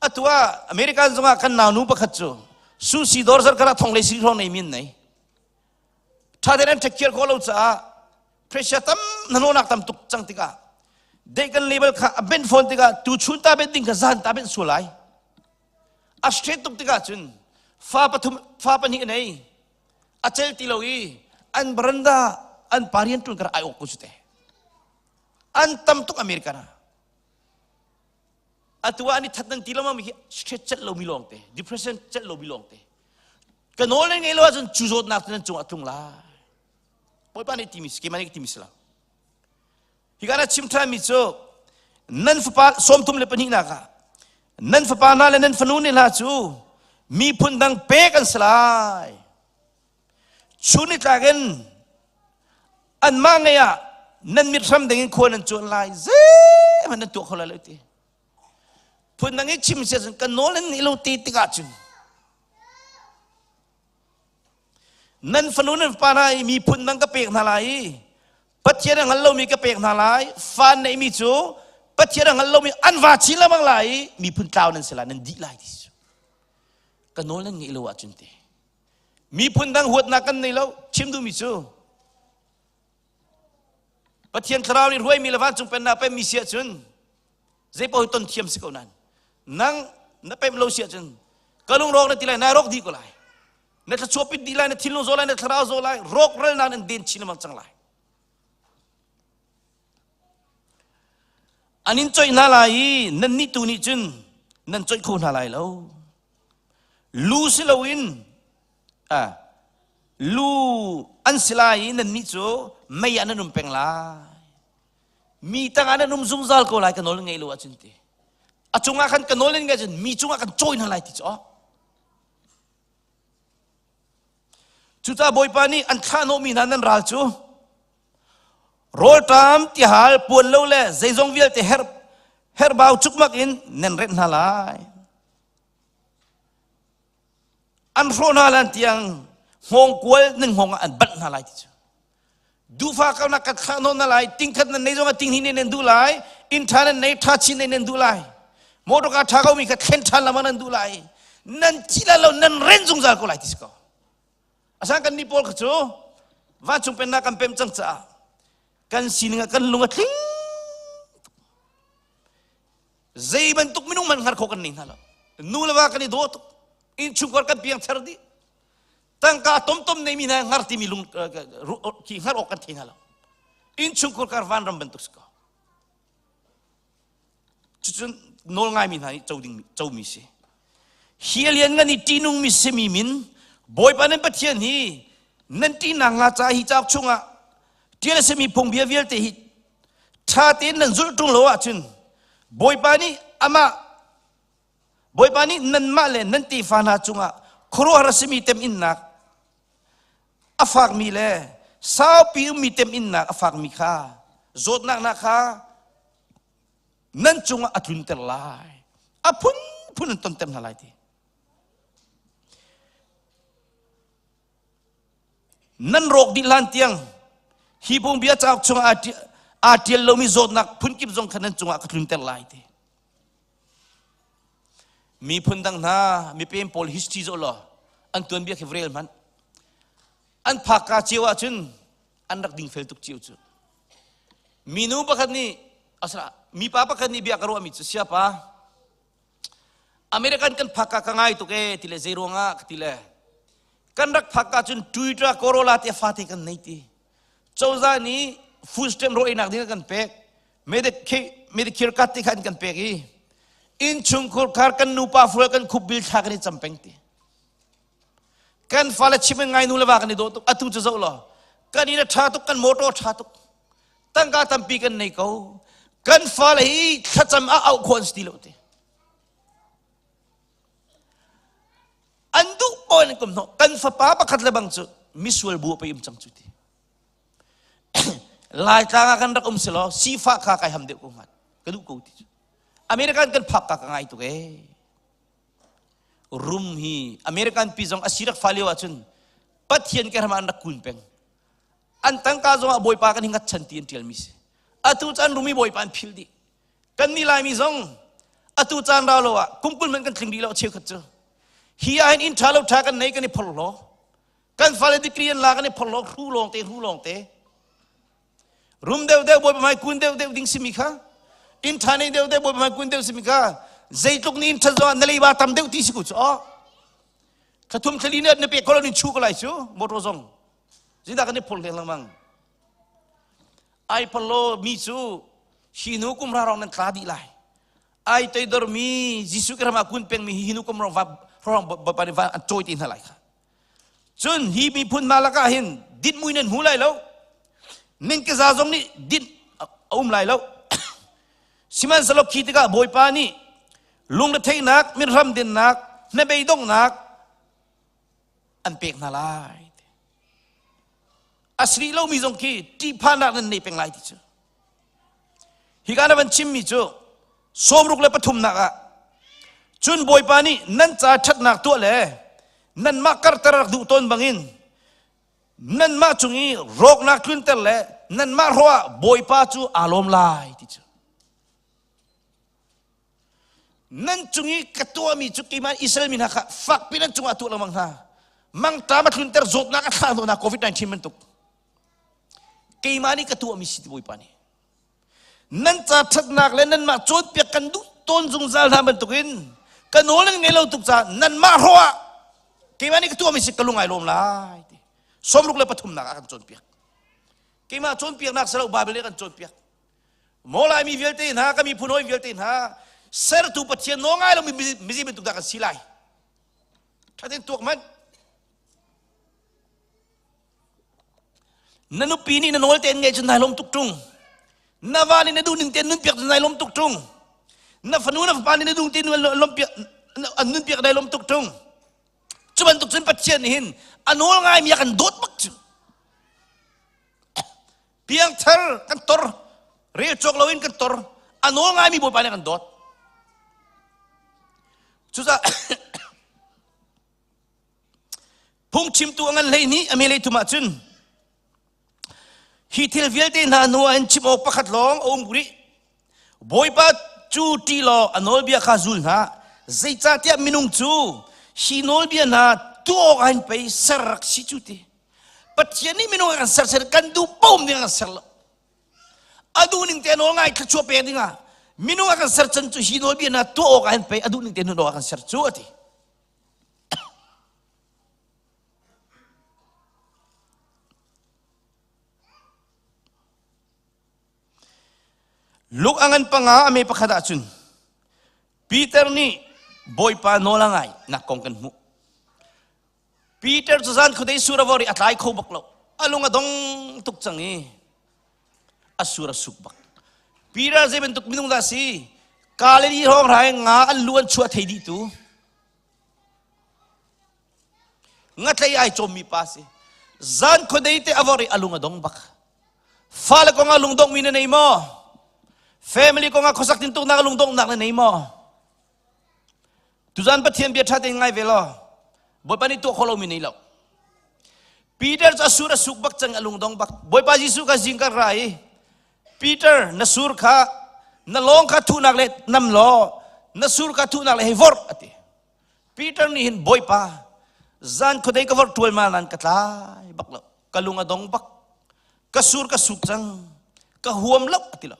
Atu ah American zongah kan naunu pakhat cu Susi dawr zar kara thong le siri hrawng nei min nei. Ṭha tein an ṭhekhiar khawh lo caah pressure tam hnahnawhnak tam tuk cang tikah deh kan label kha a benh fawn tikah tu chun ta benh ding kha zan ta benh sual lai. A straight tuk tikah cun fa pathum fa pahnih a nei a cel ti lo i an baranda an pa rian ṭuan kar ai awk ko cu te. An tam tuk American ah. Atu ah an i that nan ti lengmang mi khi stress celh lomi lawngte, depression celh lomi lawngte. Ka nawl nan ngei lo ahcun cu zawtnak cu nan cungah a tlung lai. Bawipa nih timi si, keimah nih timi si lo. Hi ka na chim ṭhanmi cu nan fapa 32 nak ah nan fapa hna le nan fanu ne hna cu miphun dang pek an si lai. Chun nitlak in anmah ngei ah nan mit hram ding in khua nan cuan lai zeihmanh nan tuah kho lai lo ti. Phun dang i chim si ahcun kan nawl nan nih lo ti tikah cun nan fanu nan fapa hna i miphun dang ka pek hna lai i Pathian a hngal lomi ka pek hna lai fa neihmi cu Pathian a hngal lomi an va chin lengmang lai i miphun tlau nan si lai nan dih lai ti cu ka nawl nan ngeih lo ahcun te miphun dang huatnak kan nei lo chim duhmi cu Pathian thlarau nih hruaimi le vancung pennak pemmi si ahcun zei paoh ton thiam si ko nan nang na pem lo si ahcun ka lungrawk na ti lai nai rawk dih ko lai na thluachuah pit dih lai na thinlung zaw lai na thlarau zaw lai rawkralnak in den chin lengmang cang lai an in coih hna lai i nan nih tu nih cun nan coih kho hna lai lo lu si loin ah lu an si lai i nan nih cu mei ah nan um peng lai mi tangah nan um zungzal ko lai ka nawl ngei lo ahcun ti a cungah khan ka nawl in ngai cun mi cungah kan cawi hna lai ti cu Cucaah Bawipa nih an thlahhnawhmi hna nan ral cu rawlṭam tihal puan lo le zeizong vialte herh herhbau cukmak in nan renh hna lai. An hrawh hna lan tiang hngawngkual nan hngawng ah an banh hna lai ti cu. Duhfa kaunak kan thlah nawn na lai, tingkhat nan nei zong ah tinghnih ne nan duh lai, inn ṭha nan nei ṭha chin ne nan duh lai. Motor ṭha ko mi kha thlen ṭhan lama nan duh lai. Nan thi lai lo, nan ren zungzal ko lai ti si ko. Asan kan ni pawl kha cu vancung pennak kan pem cang caah kan sining ah kan lung a tling. Zei bantuk minung man hngar kho kan nei hna lo. Nu le va kan i daw tuk. Innchungkhar kan piang ther dih. Tangka tomtom neimi hna hngar timi lung khi hngar awk kan thei hna lo. Innchungkhar kar vanram bantuk si ko. Cucun nawl ngaimi hna nih co ding comi si. Hi a lian ngan i ṭihnungmi simi min Bawipa nan Pathian hi nan ṭihnak hnga ca hi cauk chungah ṭial a simi phungbia vialte hi ṭha tein nan zulh ṭung lo ahcun Bawipa nih amah Bawipa nih nanmah le nan tefa hna cungah khuaruahhar a simi teminnak a fakmi le saupi ummi teminnak a fakmi kha zawtnak hna kha nan cungah a tlunter lai. A phunphun an tonter hna lai ti. Nan rawk dih hlan tiang hi phungbia cauk chungah aa ṭial lomi zawtnak phunkip zong kha nan cungah ka tlunter lai ti. Miphun dang hna mipem pawl history zoh law an tuanbia khi rel hmanh. An phakka cio ahcun an rak dingfel tuk cio cu. Minu pakhat nih asra mipa pakhat nih bia ka ruahmi cu siapa American kan phakka ka ngai tuk e ti le zei ruangah ka ti le kan rak phakka cun Toyota Corolla te fate kan nei ti cozah nih food stamp ro einak ding kan pek Medicare card ti kha an kan pek i innchungkhur khar kan nupa fual kan khup bil thla kan i cam peng ti kan fale chim in ngai nu le va kan i dawh tuk atu cu zoh law kan inn a ṭha tuk kan motor ṭha tuk tangka tampi kan nei ko kan fale hi thlacam ah auh khawh an si ti lo ti an duh pawl in kum hnawh kan fapa pakhat le bang cu misual bu a pei um cang cu ti Laitlang ah kan rak um si law sifah kha kai ham deuh ko hnga ka duh ko ti cu American kan phak ka ka ngai tuk ee rum hi American pi zong a sirak fa lio ahcun Pathian ke ram an rak kun peng an tangka zong ah bawipa kan hingat chan ti an tial mi si atu caan rumi bawipa an phil dih kan ni laimi zong atu caan ra lo ah kumkul man kan tling rih lo cheukhat cu hi ah hin inn tha lo tha kan nei kan i phor lo Kan fale degree an la kan i phorhlawk hru lawng te hru lawng te. Rum deuh deuh bawipa hmai kun deuh deuh ding simi kha inn ṭha nei deuh deuh bawipa hmai kun deuh simi kha zeitluk ni inn ṭhat zong ah na leiba tam deuh ti si ku cu oh thlathum thlali ne na pek ko lo nin chu ko lai cu motor zong zindah kan i phor leng lengmang ai phorlo mi cu hi nu kum ra rong nan tla dih lai ai toidor mi Jesuh Christ ah kun peng mi hi nu kum rong va rong ba va an cawi te hna lai kha Cun hi miphun hna lakah hin dinhmui nan hmu lai lo. Ning keza zong nih dinh a um lai lo. Sihmanhsehlaw khi tikah Bawipa nih lungretheihnak, mirhram dinnak, hnabei donghnak an pek hna lai. A si lomi zong khi ṭihphannak nan nei peng lai ti cu. Hika na van chimmi cu sawmruk le pathumnak ah cun Bawipa nih nan ca ṭhatnak tuah le nanmah karter rak duh tawn bangin nanmah cung i rawknak tlunter le nanmah hrawh ah Bawipa cu aa lawm lai ti cu. Nan cung i ka tuahmi cu keimah Israel mi hna kha fakpi nan cungah tuah lengmang hna. Mangṭam a tlunter zawtnak a thlah hnawh hna COVID-19 bantuk. Keimah nih ka tuahmi si ti Bawipa nih. Nan ca ṭhatnak le nanmah cawnpiak kan duh tawn zungzal hna bantukin ka nawl nan ngei lo tuk caah nanmah hrawh ah keimah nih ka tuahmi si ka lung ai lawm lai ti. Sawmruk le pathumnak ah kan cawnpiak. Keimah cawnpiaknak si lo Bible nih kan cawnpiak. Maw Laimi vialte hna, ka miphun hawi vialte hna, sertu Pathian nawl ngai lomi mizi bantuk dah kan si lai. Ṭhaten tuak manh. Na nupi nih na nawl tein ngaih cu nai lawm tuk ṭung. Na va nih na duh ning tein nunpiak cu nai lawm tuk ṭung. Na fanu na fapa nih na duh tein lawmpiak an nunpiak nai lawm tuk ṭung. Cu bantuk cun Pathian nih hin a nawl ngaimi a kan dawt bak cu. Piangthar kan tor, rel cawk loin kan tor, a nawl ngaimi Bawipa nih a kan dawt. Cucaah Phungchimtu a ngan 12 a me thum ahcun hi thil vialte hna hnu ah hin chim awk pakhat lawng a um rih. Bawipa cu ṭih law a nawlbia kha zul hna. Zeicahtiah minung cu hi nawlbia hna tuah awk ah hin pei ser rak si cu ti. Pathian nih minung a kan ser ser kan duh paoh ding a kan ser lo. A duh ning te nawl ngai thluachuah pek dingah minung a kan ser can cu hi nawlbia hna tuah awk ah hin pei a duh ning te nun awk a kan ser cu a ti. Luke a ngan panga a me pakhat ahcun Peter nih Bawipa nawl a ngai nak kong kan hmuh. Peter cu zan khuadei sur a vor i a tlai kho bak lo. A lung a dong tuk cang i a sur a suk bak. Peter zei bantuk minung dah si? Galilee hrawng hrai nga an lu an chuah thei dih tu. Ngatlei ai cawmmi pa si. Zan khuadei te a vor i a lung a dong bak. Fale kong ah lungdongmi na nei maw? Family kong ah khuasak tintuknak lungdonghnak na nei maw? Tuzan Pathian bia ṭha tein ngai ve law Bawipa nih tuah khawh lomi nei lo. Peter cu a sur a suk bak cang a lungdong bak. Bawipa Jesuh kha zing ka ra i Peter na sur kha na lawng kha thuhnak le nam law na sur kha thuhnak le hei vorh a ti. Peter nih hin Bawipa zan khuadei ka vorh ṭual ma nan ka tlai bak lo ka lung a dong bak ka sur ka suk cang ka huam lo a ti lo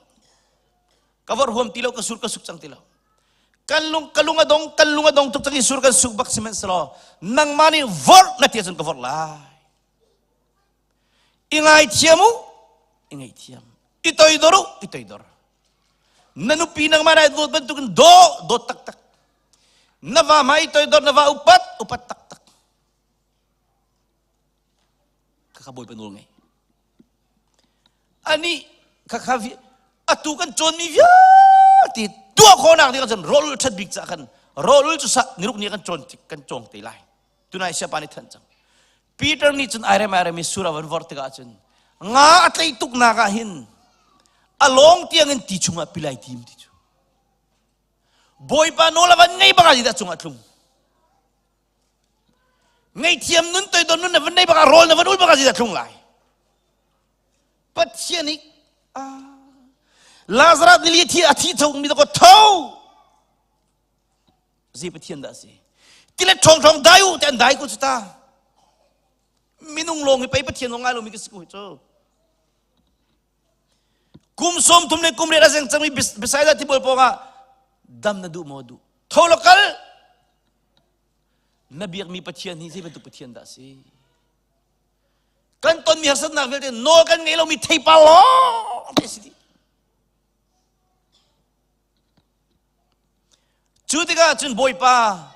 ka vorh huam ti lo ka sur ka suk cang ti lo kan lung ka lung a dong kan lung a dong tuk cang i sur kan suk bak sihmanhsehlaw nangmah nih vorh na ti ahcun ka vorh lai I ngaithiam u, i ngaihthiam. I toidor u, i toidor. Na nupi nangmah na dawt bantukin daw, dawt taktak. Na va ma i toidor, na va upat, upat taktak. Khakha Bawipa nawl ngei. Ani khakha atu kan cawnmi vialte tuah khawhnak ding ahcun rawlul ṭhat bik cah khan rawlul cu sa niruk ni kan cawn kan cawng te lai. Tunai siapa nih thanh cang. Peter nih cun ai rem ai rem i sur a van vor tikah cun nga a tlaih tuknak ah hin a lawng tiang in ti chungah pilai tim ti cu Bawipa nawl a van ngei bak ah dah cungah tlung ngeihthiam nun toidon nun na van nei bak ah rawl na van ul bak ah dah tlung lai Pathian nih Lazarus nili thi a thi tho mi ko tho Zei Pathian dah a si? Tilet ṭhawngṭhawng dai u ti an dai ko cu ta. Minung lawng hi pei Pathian lawng ngai lomi ka si ko hi cu. Kum 30 le kum riat a zeng cangmi Bethsaida tibual pawngah dam na duh maw duh? Tho law kal! Na biakmi Pathian hi zei bantuk Pathian dah a si? Kan tonmi harsatnak vialte nawl kan ngei lomi theipar lawng te a si dih. Cu tikah cun Bawipa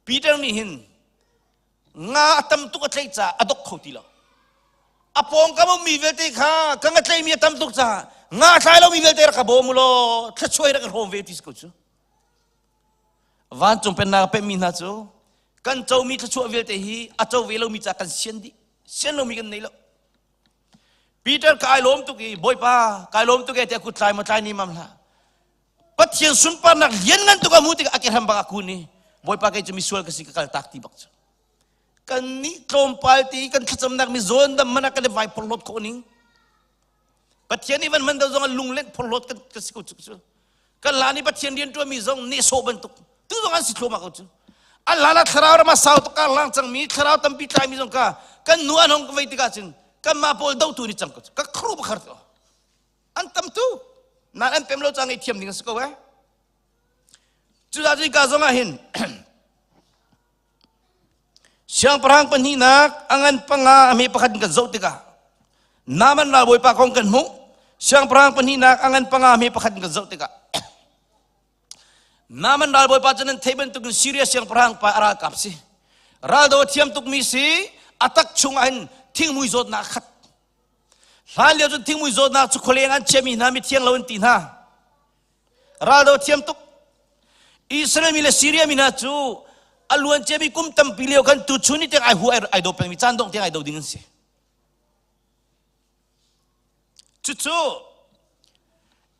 Peter nih hin nga a tam tuk a tlaih caah a dok kho ti lo. A pawngkam ummi vialte kha ka ngatleimi a tam tuk caah nga thlai lomi vialte rak ka bawm u law thluachuah rak ka hrawm ve ti si ko cu. Vancung pennak a pemmi hna cu kan comi thluachuah vialte hi a co ve lomi caah kan sian dih. Sian lomi kan nei lo. Peter ka ai lawm tuk i Bawipa kai lawm tuk e tiah kut tlai maw tlai ni mam hlah. Pathian sunparnak lianngan tuk a hmu tikah a ke hram bak a kun i Bawipa kei cu misual ka si ka kal tak ti bak cu. Kan nih tlawmpal ti kan thlacamnak mi zawn dam man ah kan i vai phorhlawt khawh ning. Pathian nih van hman do zong ah lunglen phorhlawt kan ka si ko cu cu. Kan hlan i Pathian rian ṭuanmi zong nehsawh bantuk tu zong an si thluahmah ko cu. An hlan ah thlarau ram ah sau tuk kar lang cangmi thlarau tampi tlaimi zong ka kan nu an hong ka vei tikah cun kanmah pawl dotu nih cang ko cu. Ka khru bakhar to. An tam tu. Nan an pem lo ca ngei thiam ding a si ko eh. Cucaah cun ka zong ah hin Siangpahrang pahnihnak a ngan panga a hme pakhat in kan zoh tikah Naaman ralbawipa kong kan hmuh. Siangpahrang pahnihnak a ngan panga a hme pakhat in kan zoh tikah Naaman ralbawipa cu nan theih bantukin Syria siangpahrang pa a ralkap si. Raldo a thiam tukmi si, a tak chungah hin thingmui zawtnak a khat. Hlan lio cun thingmui zawtnak cu khualeng an chiami hna mithiang lo an ti hna. Raldo thiam tuk. Israel mi le Syria mi hna cu a luan ciami kum tampi lio khan tuchun ni tiang ai hu ai do pengmi caan dongh tiang ai do ding an si. Cucu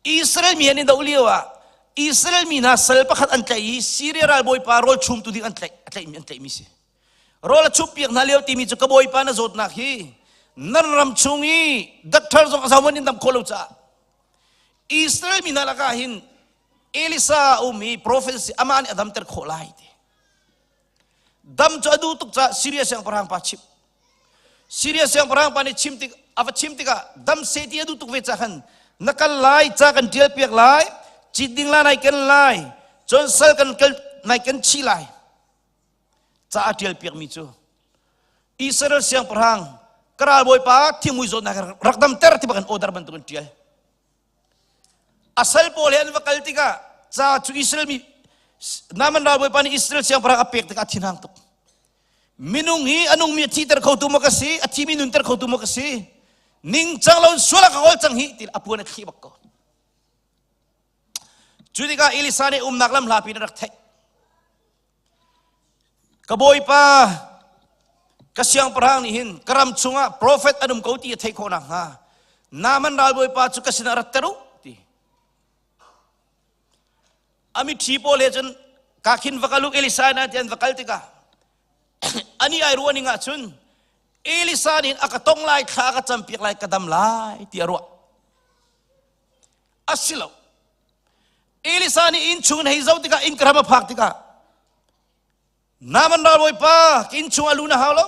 Israel mi an i do lio ah Israel mi hna sal pakhat an tlaih i Syria ralbawipa rawl chumtu ding an tlaih a tlaihmi an tlaihmi si. Rawl a chumpiak hna lio timi cu ka bawipa na zawtnak hi nan ram chung i doctor zong a zohman in dam khawh lo caah Israel mi hna lakah hin Elisa a um i prophet si amah nih a damter khawh lai ti. Dam cu a duh tuk caah Syria siangpahrang pa chimh. Syria siangpahrang pa nih chim tik a va chim tikah dam seh ti a duh tuk ve caah khan na kal lai ca kan tial piak lai cit ding la nai ken lai cun sal kan kal nai ken chih lai ca a tial piak mi cu Israel siangpahrang ka ralbawipa thingmui zawtnak rak damter ti bak in order bantuk in tial a sal pawl he an va kal tikah ca cu Israel mi Naaman ralbawipa nih Israel siangpahrang a pek tikah a thinhang tuk minung hi a nungmi a thiter khotu maw ka si a thimi nunter khotu maw ka si ningcang lo in sual a ka kawl cang hi ti a puan a thli bak ko cu tikah Elisa nih umnak lam hlapi in a rak theih Ka bawipa, ka siangpahrang nih hin ka ram chungah profet an um ko ti a theih khawh nakhnga Naaman ralbawipa cu ka sinah ratter u ti. A mithi pawl he cun ka khin va kal u Elisa na ti an va kal tikah ani ai ruah ning ah cun Elisa nih a ka tong lai thla a ka campiak lai ka dam lai ti a ruah. Asilo. Elisa nih inn chung in hei zoh tikah inn ka ram a phak tikah Naaman ralbawipa ka inn chung a lu na hau lo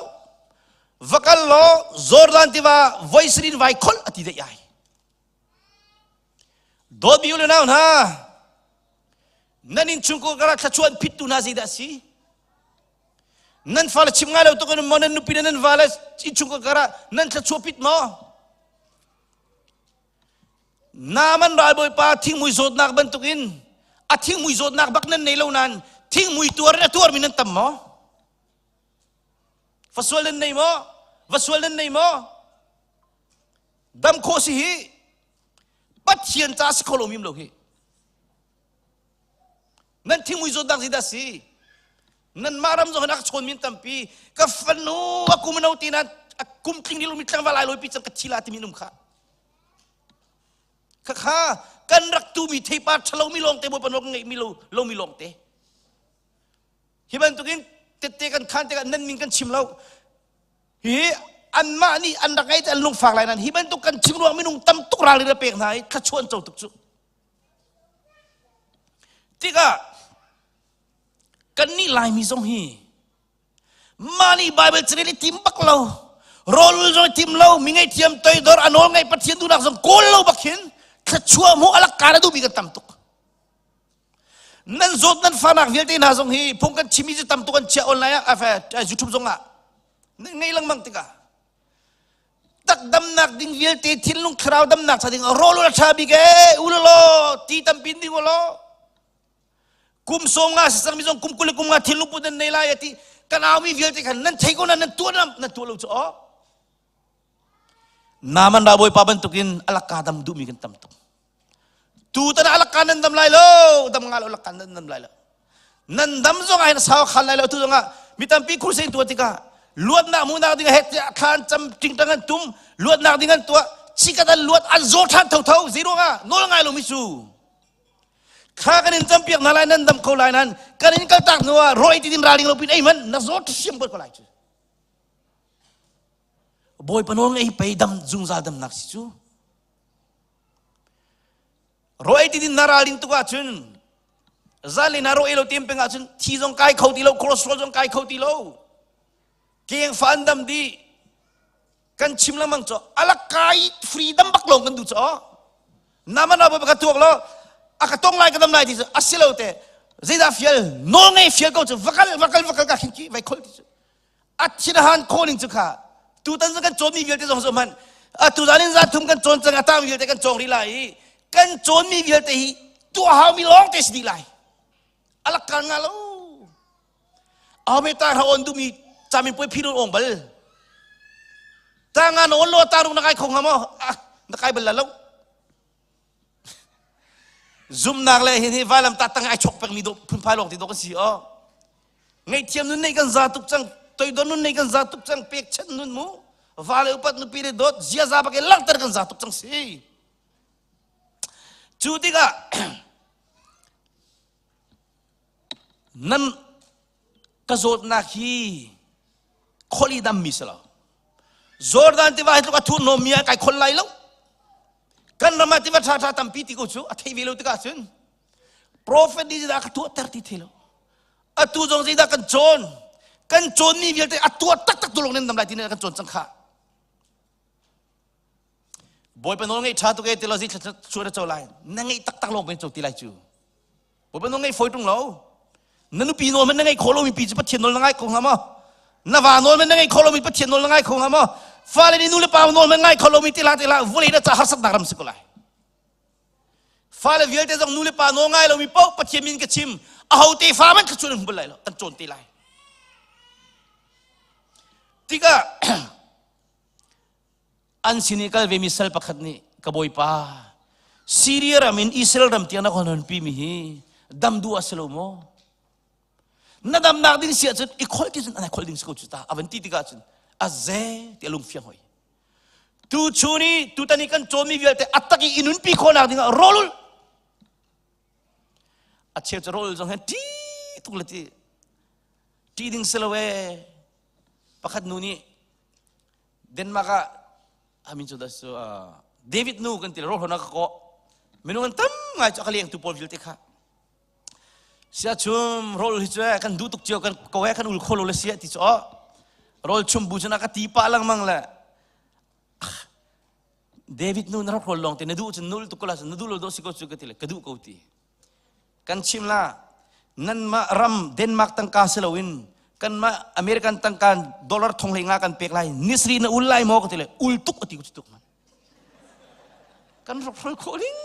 va kal law Jordan tiva voi sarin vai kholh a ti daih ai dawtmi u le nau hna nan inn chung ko kara thlachuan phittu hna zeidah a si nan fale chim ngai lo tuk in maw nan nupi le nan vale inn chung ko kara nan thlachuah pit maw Naaman ralbawipa thingmui zawtnak bantukin a thingmui zawtnak bak nan nei lo nain thingmui tuar in a tuarmi nan tam maw? Va sual nan nei maw? Va sual nan nei maw? Dam khawh si hi Pathian ca si kho lo mim lo hi. Nan thingmui zawtnak zeidah si? Nanmah ram zong hin a ka chawn min tampi. Ka fanu a kum no ti na a kum tling dil mi tlangval ai loi pi cang ka thi la timi num kha. Khakha kan rak tu mi theipar ṭhalo mi lawngte Bawipa nawl kan ngeih mi lo lo mi lawngte. Hi bantukin tette kan khan tikah nan min kan chim lo. Hi anmah nih an rak ngei te an lungfak lai nan hi bantuk kan chim ruang minung tam tuk ralrin a pek hna i thluachuah an co tuk cu. Tikah kannih Laimi zong hi mah nih Bible carel i tim bak lo rawl zong i tim lo mi ngaihthiam toidor a nawl ngaih Pathian duhnak zong kawl lo bak hin thluachuah hmuh a lak kaan a duhmi kan tam tuk nan zawt nan fanak vialte hna zong hi phung kan chimmi cu tam tuk an chiah online ah YouTube zong ah nan ngei lengmang tikah tak damnak ding vialte thinlung thlarau damnak cha ding rawl a tha bik e ulalaw ti tampi ding ulaw kum sawm nga si cangmi zong kum 20 le kum nga thinlung put nan nei lai ati kan aumi vialte khan nan thei ko na nan tuah nan tuah lo cu aw. Naaman ralbawipa bantukin alakka dam duhmi kan tam tuk. Tutan ah alakka nan dam lai lo, dam nga lo alakka nan dam lai lo. Nan dam zong ah hin sau khal lai lo tu zong ah mi tampi crusade tuah tikah luatnak hmuhnak ding het tiah thlan cam tingtang an tum luatnak ding an tuah chikat an luat an zaw ṭhan thotho zei ruangah nawl ngai lo mi cu thla kan in campiak hna lai nan dam kho lai nan kan in kaltak hnu ah rawi ti din ralring lo pin ei man na zaw siam ko lai cu Bawipa nawl ngei pei dam zungzal damnak si cu. Raw ei ti din na ralring tuk ahcun zan na raw ei lo tim peng ahcun thi zong kai kho ti lo cholesterol zong kai kho ti lo keng fa an dam di kan chim lengmang cho alak kai freedom bak lawng kan du cho nama na ba ka tuak lo aka tong lai ka dam lai ti cu asilo te zeidah fial nawl ngei fial ko cu vakal vakal vakal ka khin ki vai khol ti cu A thin a han khawh ning cu kha tutan cu kan cawnmi vialte zong cu hmanh atu zan in zan thum kan cawn cang a tang vialte kan cawng rih lai i kan cawnmi vialte hi tuah haumi lawng te si dih lai alak kal nga lo ame ta ra on duhmi camin puai phi ong bal ta nga na on lo ta rung na kai kho nga mo na kai bal la lo Zumnak le hin hi vailam ta tang ai chok pengmi do phunphai lawng ti do kan si o. Ngaihthiam nun nei kan za tuk cang, toidon nun nei kan za tuk cang, pekchanh nun mu, va le upat nupi le dawt, ziaza bak in langhter kan za tuk cang si. Cu tikah nan ka zawtnak hi kholi dammi si lo. Jordan tiva hi tluk a thurhnawm mi ah kai khol lai lo. Kan ram ah tiva ṭha ṭha tampi ti ko cu a thei ve lo tikah cun prophet nih zeidah ka tuahter ti thei lo. Atu zong zeidah kan cawn? Kan cawnmi vialte a tuah taktak tu lawng nan dam lai ti kan cawn cang kha. Bawipa nawl ngeih ṭha tuk e ti lo zi thla na co lai. Na ngeih taktak lawng kan co ti lai cu. Bawipa nawl ngeih fawi ṭung lo. Na nupi nawl man na ngeih khawh lomi pi cu Pathian nawl na ngai kho hnga maw? Na va nawl man na ngeih khawh lomi Pathian nawl na ngai kho hnga maw? Fale nih nu le pa nawl man ngai kho lomi tila tila vulei na ca harsatnak ram si ko lai. Fale vialte zong nu le pa nawl ngai lomi paoh Pathian min ka chim aho te fa man kha chun an hmu lai lo an cawn te lai. Tikah An sin i kal vemi sal pakhat nih, Ka bawipa, Siria ram in Israel ram tiang na ka honpimi hi dam duh a si lo maw? Na damnak ding si ahcun i kholh ti cun an ai kholh ding si ko cu ta a van ti tikah cun a ze ti a lung fiang hoi. Tu chun i tutan i kan cawmi vialte a tak i i nunpi khawhnak dingah rawl a cheu cu rawl zong he ṭi tuk le ti ṭi ding si lo ee pakhat nu nih Denmark ah amin cu dah cu David nu kan ti rawlhon ka kawh minung an tam ngai cu a ka lengtu pawl vialte kha sia chum rawl hi cu kan duh tuk cio kan ko he kan ul kho lo le sia ti cu rawl chum bu cun a ka ti pah lengmang le David nu na rak rawl lawng te na duh cun nul tuk ko la na duh lo do si ko cu ka ti le ka duh ko ti Kan chim la, nanmah ram Denmark tangka si loin kanmah American tangka dollar thong hlei nga kan pek lai nisri na ul lai maw ka ti le ul tuk ati ku tuk man kan rak hrol khawh ding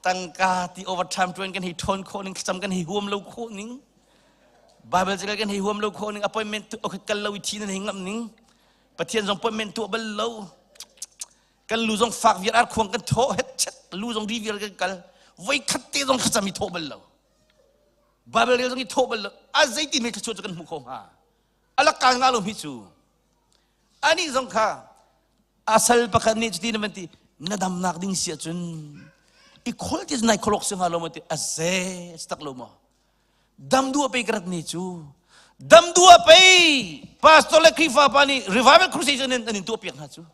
tangka ti overtime tuan kan hei ṭhawn khawh ning thlacam kan hei huam lo khawh ning Bible cakal kan hei huam lo khawh ning appointment tu kal lo i thi nan hei ngamh ning Pathian zong appointment tuah bal lo Kan lu zong fak viar ar khuang kan thawh het chet lu zong ri viar kan kal voi khat te zong thlacam i thawh bal lo Bible rel zong i thawh bal lo a zeitin me thluachuah cu kan hmu kho hnga alak kal nga lo mi cu ani zong kha asal pakhat nih cuti na van ti na damnak ding si ahcun i khol ti nai kholok si hnga lo ma ti a ze tak lo maw dam duh pei ka rat ni cu dam duh pei pastor le Khrihfa pa nih revival crusade an in tuah piak hna cu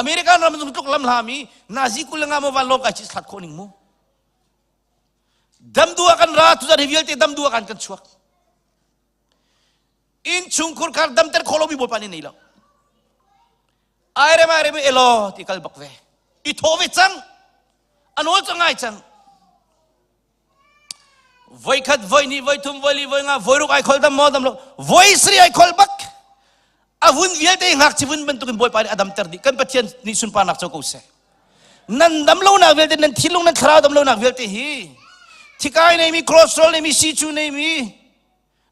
American ram zung tluk lam hlami Nazi kul nga mo van lawng kai chi thlat khawh ning mu dam dua kan ra tuzan hi vialte dam dua kan kan chuak in chungkhur khar damter kholo mi bawipa nih nei lo airem airem elo ti kal bak ve i tho ve cang anol cang ngai cang Voikhat, voihnih, voithum, voili, voinga, voiruk ai khol dam maw dam lo. Voi sri ai khol bak. A vun vialte ngakchi vun bantukin Bawipa nih a damter dih. Kan Pathian nih sunparnak co ko seh. Nan dam lonak vialte, nan thinlung, nan thlarau dam lonak vialte hi thikai neimi, cholesterol neimi, sicu neimi,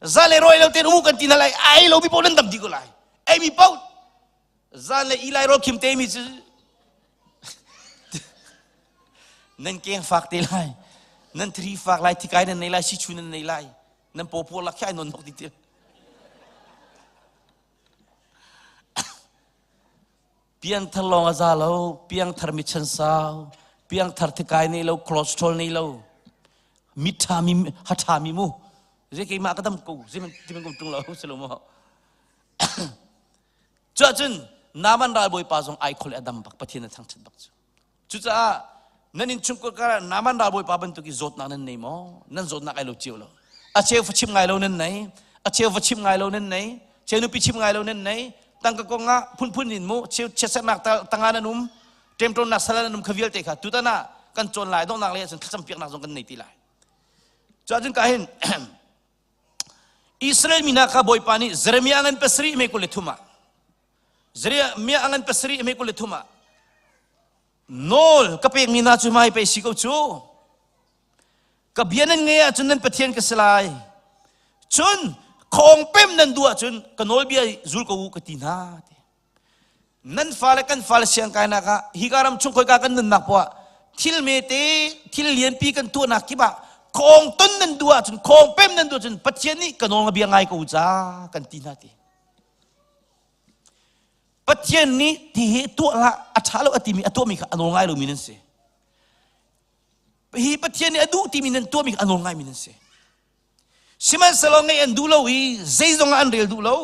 za le roi lo tein umu kan ti hna lai, ai lo mi paoh nan dam dih ko lai. Ei mi paoh. Zan le Eli rawl khim te mi cu nan keng fak te lai. Nan thri fak lai, thikai nan nei lai, sichu nan nei lai. Nan pawpaw lak khi ai non nok ti til. Piangthar lawng a za lo, piangthar mi chansau, piangthar thikai nei lo, cholesterol nei lo, mi ṭha mi ha ṭha mi mu. Zei keimah ka dam ko, zei man ti man kum ṭung lo, si lo maw? Cuahcun Naaman ralbawipa zong ai khol i a dam bak, Pathian a thangṭhat bak cu. Cucaah nan innchungkhar karah Naaman ralbawipa bantuk i zawtnak nan nei maw? Nan zawtnak ai lo cio lo. A cheu fa chim ngai lo nan nei, a cheu va chim ngai lo nan nei, cheu nupi chim ngai lo nan nei, tangka kong ah phunphun in mu, cheu chiatsernak tangah nan um, ṭemṭawnnak sal nan um kha vialte kha tutan ah kan cawn lai donghnak lei ahcun thlacam piaknak zong kan nei ti lai. Cuahcun ka hin Israel mi hna kha Bawipa nih Jeremiah ngan pasarih mei 23 ah Jeremiah ngan pasarih mei 23 ah nawl ka pekmi hna cu hmai pei si ko cu ka bia nan ngei ahcun nan Pathian ka si lai cun khawng pem nan duh ahcun ka nawlbia zul ko u ka ti hna Nan fale kan fale siangkainak ah hika ram chung khoika kan nunnak poah thil mete thil lianpi kan tuahnak kip ah khawng ton nan duh ahcun khawng pem nan duh ahcun Pathian nih ka nawl bia ngai ko ca kan ti hna ti. Pathian nih ti hi tuah hlah a ṭha lo a timi a tuahmi kha a nawl ngai lomi nan si. Hi Pathian nih a duh timi nan tuahmi kha a nawl ngaimi nan si. Sihmanhsehlaw ngeih an duh lo i zeizong ah an rel duh lo.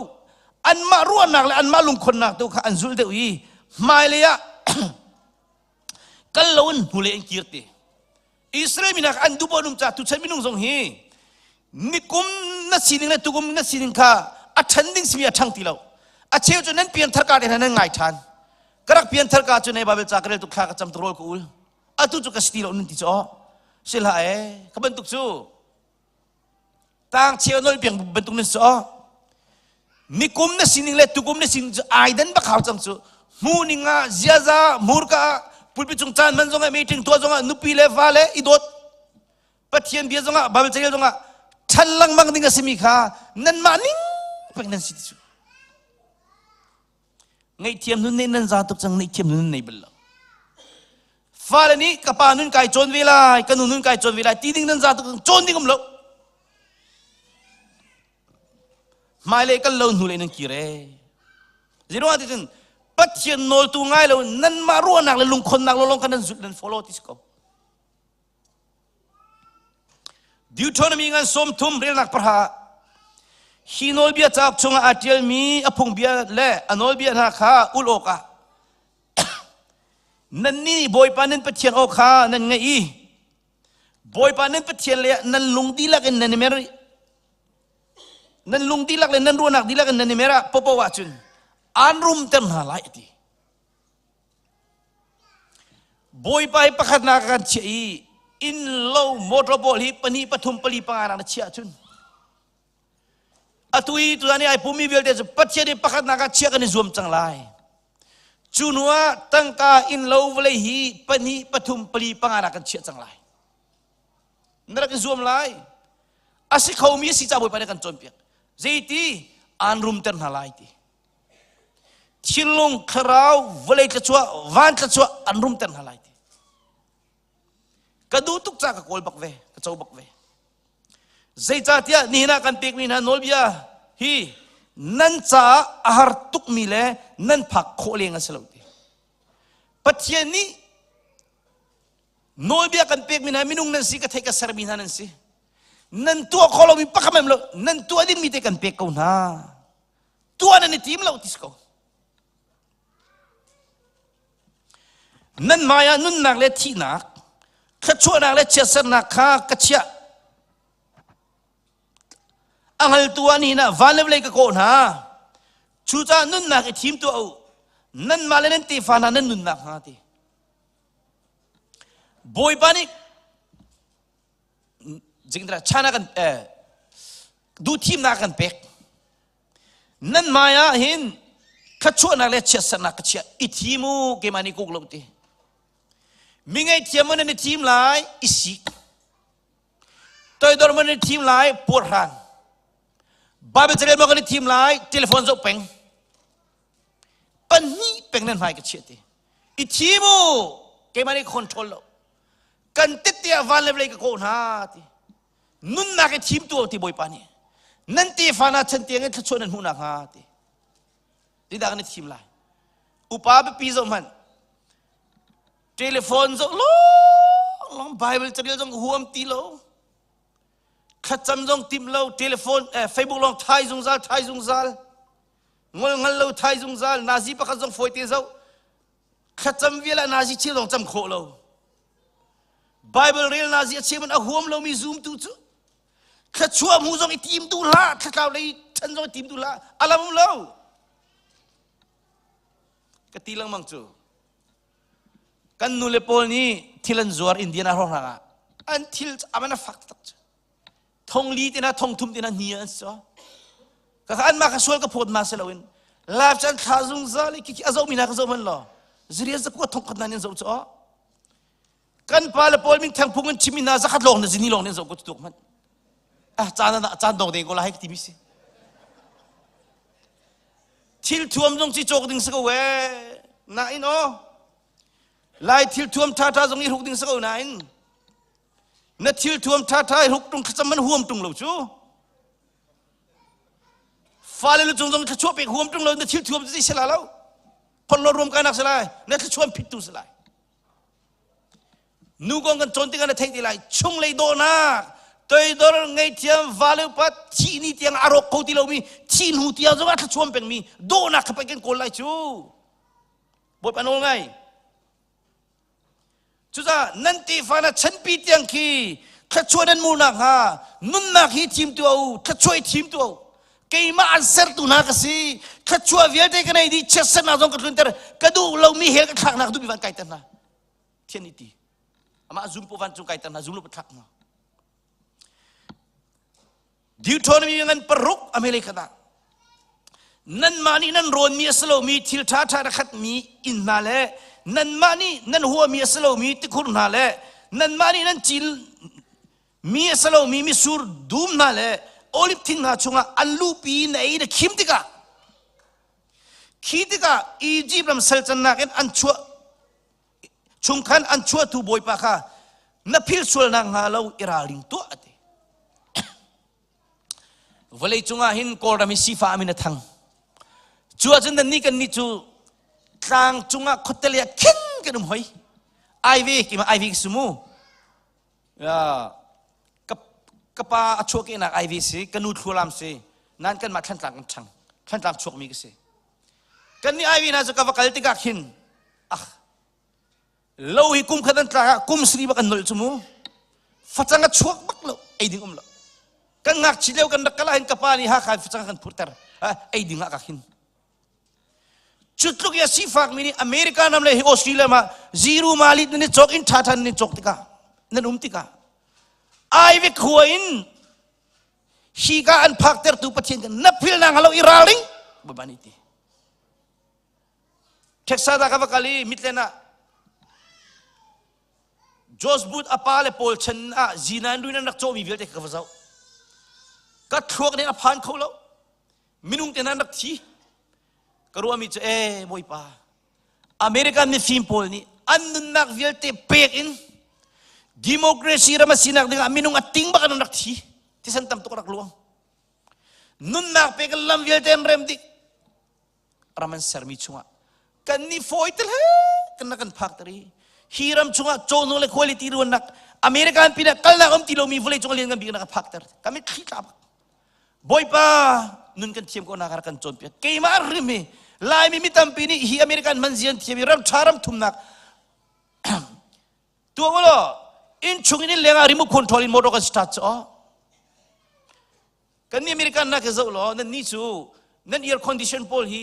Anmah ruahnak le anmah lungkhonnak tu kha an zulh deuh i hmailei ah kal loin hnulei an kir ti. Israel mi hna kha an duh an um caah tuchan minung zong hi nikum na sining le tukum na sining kha a ṭhan ding simi a ṭhang ti lo. A cheu cu nan pianthar ka te hna nan ngai ṭhan. Ka rak pianthar ka cu nei Bible ca ka rel tuk thla ka cam tuk rawl ka ul. Atu cu ka si ti lo nan ti cu aw. Si hlah ee, ka bantuk cu Tang cheu nol piang bantuk nan si aw. Nikum na sining le tukum na sining cu ai dan bak hau cang cu. Hmu ning ah ziaza murka ah pulpit cung caan man zong ah meeting tuah zong ah nupi le fa le i dawt Pathian bia zong ah Bible carel zong ah ṭhan lengmang ding a simi kha nanmah ning pek nan si ti cu. Ngaihthiam nun nih nan za tuk cang ngaihthiam nun nei bal lo. Fale nih ka pa nun kai cawn ve lai, ka nu nun kai cawn ve lai ti ding nan za tuk cang cawn ding um lo. Hmailei kal lo hnulei nan kir ee. Zeiruang ti cun Pathian nawltu ngai lo nanmah ruahnak le lungkhonnak lawng kha nan zulh nan follow ti si ko. Deuteronomy ngan 30 relnak pahra hi nawlbia cauk chungah aa ṭialmi a phungbia le a nawlbia hna kha ulh awkah nannih nih Bawipa nan Pathian aw kha nan ngaih i Bawipa nan Pathian le nan lung dihlak in nan i mer nan lung dihlak le nan ruahnak dihlak in nan i mer ah popo ahcun aan rumter hna lai a ti. Bawipa hi pakhatnak kan chiah i inn lo motor pawl hi pahnih pathum pali panga nak na chiah ahcun atu i tuzan i ai pummi vialte cu Pathian hi pakhatnak ah chiah kan i zuam cang lai. Cu hnu ah tangka inn lo vawlei hi pahnih pathum pali panga nak kan chiah cang lai. Na rak i zuam lai. A si khomi a si ca Bawipa nih kan cawnpiak. Zeiti aan rumter hna lai ti. Thinlung, thlarau, vawlei tlachuah, van tlachuah an rumter hna lai ti. Ka duh tuk ca ka kawl bak ve, ka co bak ve. Zeicahtiah nihin ah kan pekmi hna nawlbia hi nan caah a har tukmi le nan phak khawh leng a si lo ti. Pathian nih nawlbia kan pekmi hna minung nan si ka theih ka sermi hna nan si. Nan tuah khawh lomi pakhat lo nan tuah dingmi te kan pek ko hna. Tuah nan i tim lo ti si ko. Nan hmai ah nunnak le thihnak, thluachuahnak le chiatsernak kha ka chiah. A hngaltu ah nihin ah van le vawlei ka kawh hna. Cucaah nunnak i thim tuah u. Nanmah le nan tefa hna nan nunnak hnga ti. Bawipa nih jingdra chana kan duhthimnak kan pek. Nan hmai ah hin thluachuahnak le chiatsernak ka chiah i thim u keimah nih kuk lo ti. Mi ngaihthiam man nan i thim lai i sik. Toidor man nan i thim lai puarhran. Bible carel man kan i thim lai telephone zoh peng. Pahnih peng nan hmai ka chiah ti. I thim u, keimah nih control lo. Kan tette ah van le vawlei ka kawh hna ti. Nunnak i thim tu ti Bawipa nih. Nan tefa hna chan tiang in thluachuah nan hmuh nakhnga ti. Zeidah kan i thim lai? Upa biapi zoh hmanh. Telephone zoh long long Bible carel zong huam ti lo. Thlacam zong tim lo. Telephone eh, Facebook lawng thai zungzal thai zungzal. Ngol ngal lo thai zungzal. Nazi pakhat zong fawi te zoh. Thlacam vial ah nazi chil zong cam khawh lo. Bible rel nazi a chim a huam lomi zumtu cu thluachuah hmu zong i tim duh hlah thlatlau lei ṭhan zong i tim duh hlah a lam um lo ka ti lengmang cu kan nu le pawl nih thil an zuar Indiana hrawnghrang ah an thil aman a fak tak cu thong li tina thong thum tina ni an so ka kha an ma ka sual ka phawt ma se loin live chan thla zungzal i khi a zoh mi na ka zoh man lo zirian zakua thong khat nan in zoh chu Kan pa le pawl min theng phung in chim hna zakhat lawng na zini lawng nin zoh ko tuk hmanh. Ah caan ah caan dong deng ko lai ti mi si. Thil thuam zong ci cawk ding si ko we. Na in o. Lai thil thuam tha tha zong i hruk ding si ko na in. Na thil thuam tha tha i hruk tung thlacam man huam tung lo cu. Fale le cung zong thluachuah pek huam tung lo na thil thuam ci si la lo. Phon lo ruam kai nak si lai. Na thluachuam phit tu si lai. Nu kong kan cawn tikah na theih ti lai. Chunglei dawhnak, toidor, ngaihthiam, vale upat, thih ni tiang a rawk kho ti lomi, thih hnu tiang zong a thluachuam pengmi dawhnak kha pei kan kawl lai cu. Bawipa nawl ngai. Cucaah nan tefa na chanpi tiang khi thluachuah nan hmuh nakhnga nunnak hi thim tuah u, thluachuah i thim tuah u. Keimah an sertu hna ka si. Thluachuah vialte ka nei dih, chiatsernak zong ka tlunter. Ka duh lomi hell ka thlaknak duhmi van kaiter hna. Thian nih ti. Amah zum po van cung kaiter hna, zum lo thlak hna. Deuteronomy ngan paruk a hmelei khat ah nanmah nih nan rawnmi a si lomi thil ṭha ṭha a khatmi inn hna le nanmah nih nan huami a si lomi tikhur hna le nanmah nih nan cil Mi a si lomi mitsur dum hna le oliv thing hna chungah an luhpi na ei na khim tikah khi tikah Izipt ram sal cannak in an chuah chung khan an chuahtu Bawipa kha na philh sual nakhnga lo i ralring tuah a ti. Vawlei cungah hin Kawlram hi sifah amin a thang. Cu ahcun nannih kannih cu tlang cungah khuatele ah khin kan um hoi. Aive keimah aive ka si mu. Ka, ka pa a chuahkehnak IV si, ka nu thlualam si, nan kanmah Thlantlang kan ṭhang. Thlantlang chuakmi ka si. Kan nih IV hna cu ka va kal tikah khin, ah, lo hi kum khat an tlak ah kum sari bak an nolh cu mu. Facang a chuak bak lo, ei ding um lo. Kan ngakchi lio kan rak kal ah hin ka pa nih Hakha in facang a kan phurter. Ei ding ah ka khin. Cu tluk i a sifakmi nih America ram le hi Australia ah ziru malit nan i cawk in ṭha ṭhan nan i cawk tikah nan um tikah Aive khua in hika an phaktertu Pathian kan na phil na hnga lo i ralring Bawipa nih ti. Texas ah ka va kal i Midland ah Josh Booth a pa le pawl chan ah zinan ruin an rak cawhmi vialte ka va zoh. Ka thluak nih a phan kho lo. Minung te hna an rak thi. Ka ruahmi cu ee Bawipa American mifim pawl nih an nunnak vialte pek in democracy ram a sinak dingah minung a ting bak in an rak thi. Thisen tam tuk rak luang. Nunnak pek in lam vialte an rem dih. Ram an sermi chungah kan nih fawi te hle kan nak kan phak tari. Hi ram chungah cawhnuk le quality ruannak American pinah kalnak um ti lomi vawlei cung lian ngan bik nak a phak ter. Kami thli tla bak. Bawipa nun kan thiam ko nak rak kan cawnpiak. Keimah rim hi Laimi mi tampi nih hi American manzian thiam i ram ṭha ram thumnak tuah u law inn chung in leng ah remote control in motor kan start cu aw kan nih American nak zoh law nan ni cu nan air condition pawl hi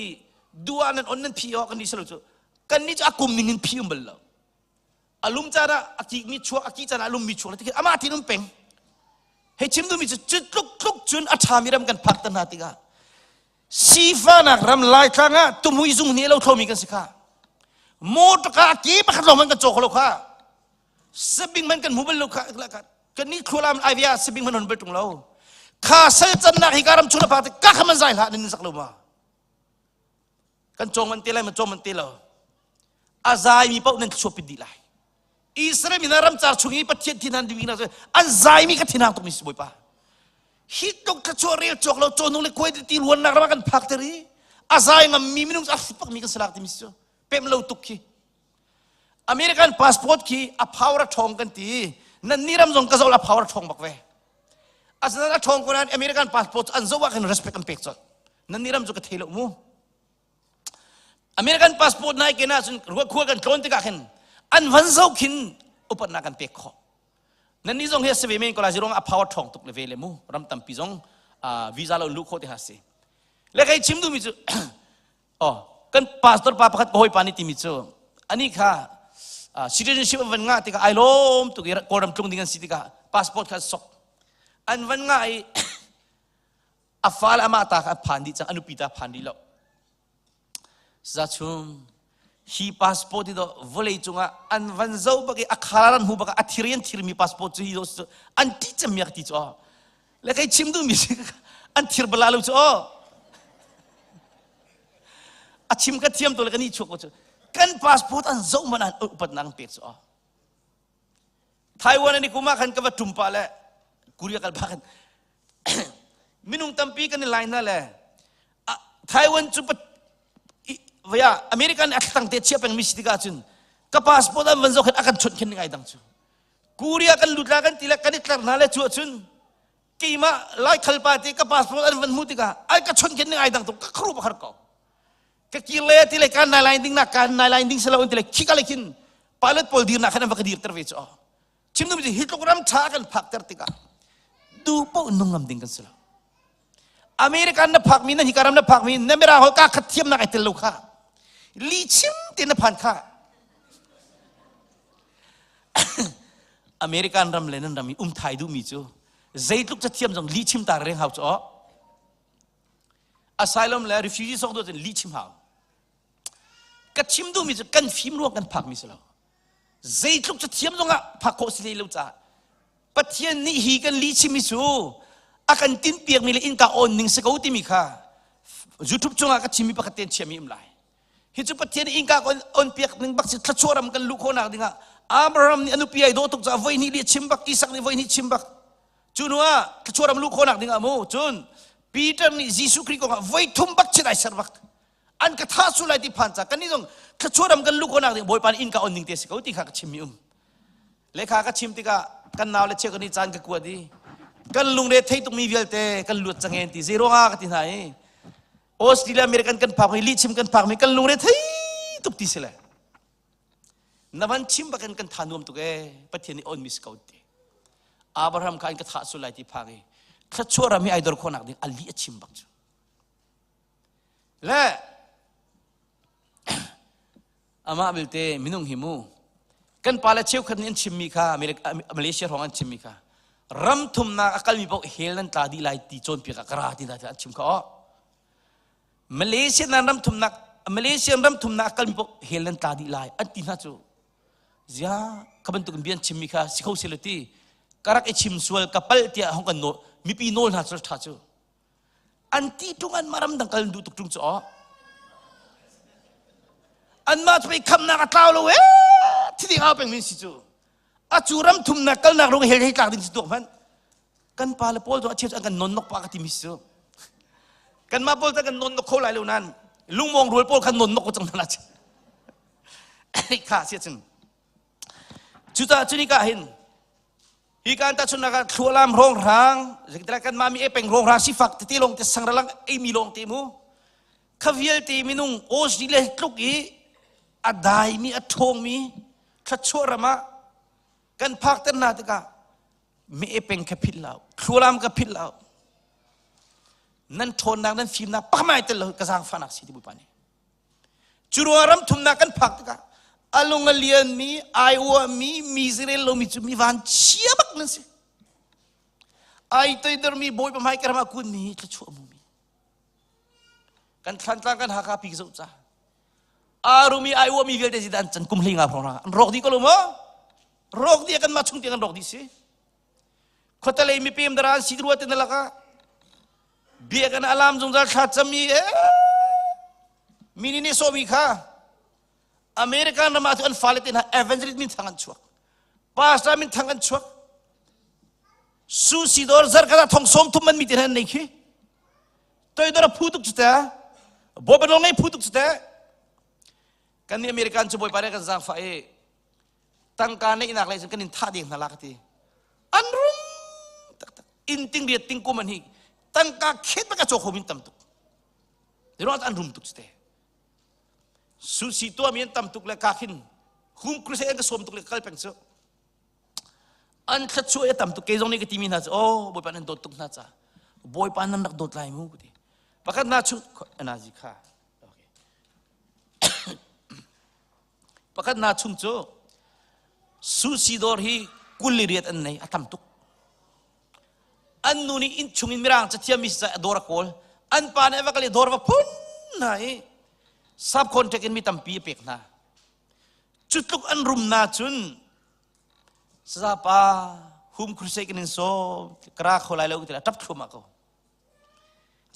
duh ah nan on nan phi aw kan ni salo cu kan ni cu a kum ning in phi um bal lo A lum caan ah a kikmi chuak, a kih caan ah a lummi chuak tikhin amah tin um peng. Hei chim duhmi cu cu tluk tluk cun a ṭhami ram kan phak te hna tikah sifahnak ram Laitlang ah tumui zung nih lo thlomi kan si kha. Motor a ke pakhat lawng man kan caw kho lo kha. Sabing man kan hmu bal lo kha. Kan nih thlualam ai sabing man hon bal ṭung lo. Kha sal cannak hi ka ram chung na phak tik ka kha man zai hlah nan sak lo ma. Kan cawng man te lai ma cawng man te lo. A zaimi paoh nan thluachuah pit dih lai. Israel mi hna ramcar chung i Pathian thinhan ding hna cu an zaimi ka thinhang tukmi si Bawipa. Hi tluk thluachuah rel cawk lo cawnung le khuai ti ruannak ram ah kan phak ter i a zai ngammi minung cu a hrut bakmi kan si lak timi si cu pem lo tuk khi. American passport khi a power a ṭhawng kan ti. Nan ni ram zong ka zoh la power a ṭhawng bak ve. Asinain a ṭhawng ko nain American passport an zoh ah khin respect an pek colh. Nan ni ram cu ka thei lo mu. American passport nai ken ahcun khua kan tlawn tikah khin an van zoh khin upatnak kan pek khawh. Nan ni zong hi a si ve men ko lai ruang a power ṭhawng tuk le ve le mu. Ram tampi zong visa lo luh khawh te ha si. Le kai chim duhmi cu Oh, kan pastor pa pakhat ka hawipa nih timi cu ani kha citizenship an van ngah tikah ai lawm tuk i Kawlram tlung ding an si tikah passport kha an sok. An van ngah i a fa le amah ta kha a phan dih cang, a nupi ta phan rih lo. Sazachum, hi passport hi dawh vawlei cungah an van zoh bak i a khar an hmu bak a thir an thirmi passport cu hi dawh an ti cemmi a ti cu aw. Le kei chim duhmi si an thir bala lo cu aw. A chim ka thiam to le ka ni chuak ko cu. Kan passport an zoh man an upat nak an pek cu aw. Taiwan ani kuma khan ka va tum pa le Korea kal pa khan minung tampi kan i lai na le Taiwan cu vaya American a tlang te chia peng mi si tikah cun ka passport an van zoh khan a kan chawnh khin ning ai dang cu Korea kan lut la kan ti le kan i tlar hna le cu ahcun keimah laikhal pa te ka passport an van hmuh tikah ai ka chawnh khin ning ai dang tuk ka khru bakar ko ka kir le ti le kan nai lai ding na kan nai lai ding selo ti le khika le khin pilot pawl dir na khan an va ka dir ter ve chu chim dum hi tluk ram tha kan phak ter tikah du po nung ngam ding kan si lo American na phak mi na hika ram na phak mi na mera hol ka khat thiam nak ai tel lo kha li chim te na phan kha American ram le nan ram i um thai duh mi cu zeitluk ca thiam zong li chim ta reng hau chu asylum le refugee sok do cun li chim hau ka chim duh mi cu kan fim ruang kan phak mi si lo zeitluk ca thiam zong ah phak khawh si lo caah Pathian nih hi kan li chim mi cu a kan tin piak mi le innka on ning si ko timi kha YouTube cungah ka chimmi pakhat ten chiami um lai Hi cu Pathian nih innka on piak ning bak si thluachuah ram kan luh khawhnak dingah Abraham nih a nupi ai dawh tuk caah voi hnih li chim bak Isak nih voi hnih chim bak cu hnu ah thluachuah ram luh khawhnak dingah mu cun Peter nih Jesuh Khrih kongah voi thum bak chin ai ser bak an ka thah su lai ti phan ca kan nih zong thluachuah ram kan luh khawhnak ding Bawipa nih innka on ning te si ko ti kha ka chim mi um lekha ka chim tikah kan nau le chia kan i caan ka kuat i kan lungre thei tukmi vialte kan luat cang en ti zei ruangah ka ti hna i Australia American kan phak mi lihchim kan phak mi kan lungre thei tuk ti si le na van chim bakin kan tha nuam tuk e Pathian nih on mi si ko ti Abraham kha an ka thah sul lai ti phang i thluachuah ram hi ai dor khawhnak ding a lih a chim bak cu le amah belte minung hi mu kan pale cheukhat nih an chimmi kha Malaysia hrawng an chimmi kha ram thumnak a kalmi paoh hell nan tla dih lai ti cawnpiak ah ka ra ti hna an chim kha aw Malaysia nan ram thumnak Malaysia ram thumnak a kalmi paoh hell nan tla dih lai an ti hna cu zia ka bantuk in bia an chimmi kha si kho si lo ti ka rak i chim sual ka palh tiah hong kan nawl mipi nawl hna cu ṭha cu An ti ṭung an mah ramdang kal an duh tuk ṭung cu aw. Anmah cu pei khamnak a tlau lo ee thiding au peng min si cu. A cu ram thumnak kalnak rung hel hei tlak ding si tuak hmanh. Kan pa le pawl cu a cheu cu an kan non nok pa ka ti mi si cu. Kanmah pawl cu kan non nok kho lai lo nan lungmawng rual pawl khan non nok ko cang hna la. Kha si cun. Cucaah cu nika hin Hi kan tahchunhnak ah thlualam hrawnghrang, zeitilah kan mah mi e peng hrawnghrang sifak tete lawng te sangralang ei mi lawng te mu. Kha vialte minung Australia tluk i a dai mi a ṭhawng mi thluachuah ram ah kan phak ter hna tikah mi e peng kha philh lo, thlualam ka philh lo. Nan ṭhawnnak nan fimnak pakmai tel lo ka zaangfahnak si ti Bawipa nih. Cu ruangah ram thumnak kan phak tikah a lung a lianmi, ai uahmi, mi zirel lomi cu mi van chia bak nan si. Ai toidormi Bawipa hmai ka ram ah kunmi thluachuah mumi. Kan thlantlang kan Hakha pi zoh ca. Arumi ai uahmi vialte si an can kum hlei nga hrawng an rawk dih ko lo maw? Rawk dih kan mah chung tiang an rawk dih si. Khuatalei mipem dara an si rua te na lakah biakinn alam zungzal thla cam i. Mi nih sawmi kha American ram ah cu an fale te hna evangelist min thang an chuak. Pastor min thang an chuak. Sushi dawr zarkhat ah thong sawm thum man mi te hna an nei khi. Toidor a phu tuk cu te. Bawipa nawl ngei phu tuk cu te. Kan nih American cu Bawipa nih kan zaangfah i tangka neihnak lei cun kan in thah deng hna la ka ti. An rum taktak. Inn ting riat ting kum an hi tangka khet bak a caw kho min tam tuk. Ruah an rum tuk cu te. Sushi tuah mi an tam tuk le ka khin hum crusade an ka sawm tuk le kal peng cu. An thluachuah a tam tuk kei zong nih ka timi hna cu oh Bawipa nan dawt tuk hna ca. Bawipa nan rak dawt lai mu ka ti. Pakhat na chung anazi kha. Okay. Pakhat na chung cu sushi dawr hi 28 an nei a tam tuk. An nu nih inn chung in mirang cathiam mi a dawr a kawl. An pa nih a va kal i dawr va phun hna i subcontract in mi tampi a pek hna. Cu tluk an rum na cun sazapa hum crusade kan in sawm kara kho lai lo ti la tap thluahmah ko.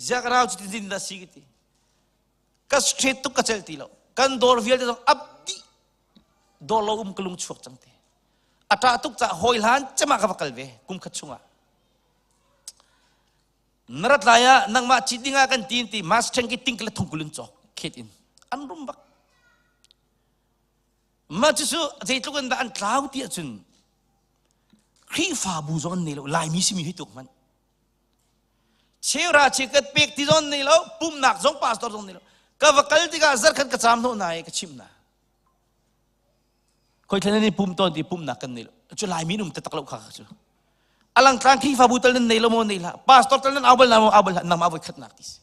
Ziah ka rau cutin zin dah si ka ti. Ka straight tuk ka celh ti lo. Kan dawr vialte zong ap dih. Dawr lo um ka lung chuak cang te. A ṭah tuk caah hawi hlan cem ah ka va kal ve kum khat chungah. Na rat lai ah nangmah cit ding ah kan ti ti mas ṭheng ki ting le thung kulin cawk khet in an rum bak. Mah cu cu zeitluk in dah an tlau ti ahcun Khrihfabu zong an nei lo Laimi simi hi tuk hmanh. Cheura chekat pek ti zong nei lo pumnak zong pastor zong nei lo ka va kal tikah zarkhat ka caam hnawh hna i ka chimh hna khoi thlen ni pum tawn ti pumnak kan nei lo cu Laimi um taktak lo kha cu alang tlang Khrihfabu tal nan nei lo maw nei hlah pastor tal nan au bal na maw au bal hlah nangmah voi khatnak ti si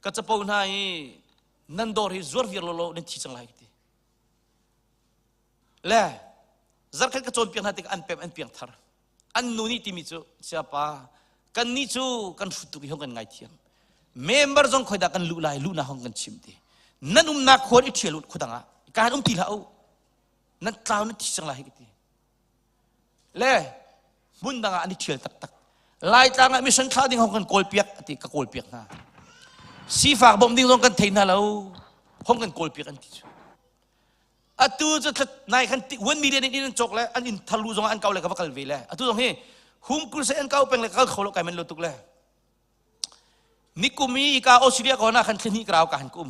ka capo hna i nan dawr hi zuar viar lo lo nan thi cang lai ti le zarkhat ka cawnpiak hna tikah an pem an piang thar an nu nih timi cu siapa kan nih cu kan hrut tuk i hong kan ngaithiam member zong khoi dah kan luh lai luh na hong kan chim ti nan umnak khuan i ṭhial u khuadang ah ka um ti hlah u nan tlau nan thi cang lai hi ti le hmun dang ah an i ṭhial taktak Laitlang ah mission thla ding hong kan kawl piak ati ka kawl piak hna sifak bawmh ding zong kan thei hna lo hong kan kawl piak an ti cu Atu cu nai khan 1 million in an cawk le an inn thar lu zong an kau le ka va kal ve le atu zong hi hum kul se an kau peng le kal kho lo kai men lo tuk le nikum i ka Australia ko na khan thlini krau ka han kum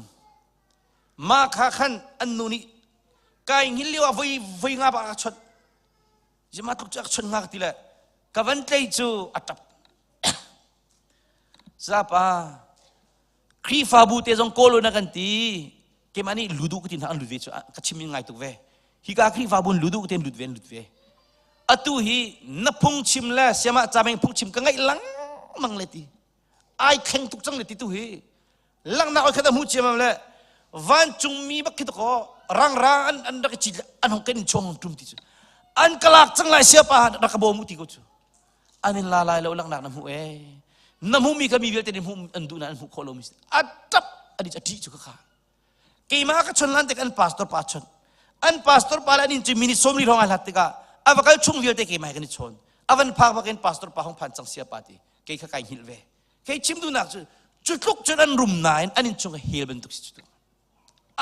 ma kha khan an nu nih kai ngil liu a voi voi nga ba ka chot jima tluk chu chon nga ti le ka van tlei cu a tap Zapa Khrihfabu te zong kawl na kan ti. Keimah nih ludu ka ti hna an lut ve cu ka chim in ngai tuk ve. Hika Khrihfabu in ludu ka ti an lut ve an lut ve. Atu hi na phungchim le siamah cameng phungchim ka ngaih lengmang le ti. Ai thleng tuk cang le ti tu hi. Langnak oi khat a hmu ciamam le vancungmi bak khi to rang rang an an rak ci an hong ken chong hong tum ti cu. An kalak cang lai siapa rak ka bawm u ti ko cu. An in la lai lo langhnak na hmuh ee na hmuhmi kha mi vialte nih hmuh an duh na an hmuh khawh lomi a ṭap ani a ṭih cu ka kha keimah ka chon lan tik an pastor pa chon an pastor pa le an in cu minute 40 hrawng ai hlat tikah a va kal chung vialte keimah he kan i chawn a van phak bak in pastor pa hong phan cang sia pa ti kei kha kai hngilh ve kei chim duhnak cu cu tluk cun an rum nain an in chung hel bantuk si cu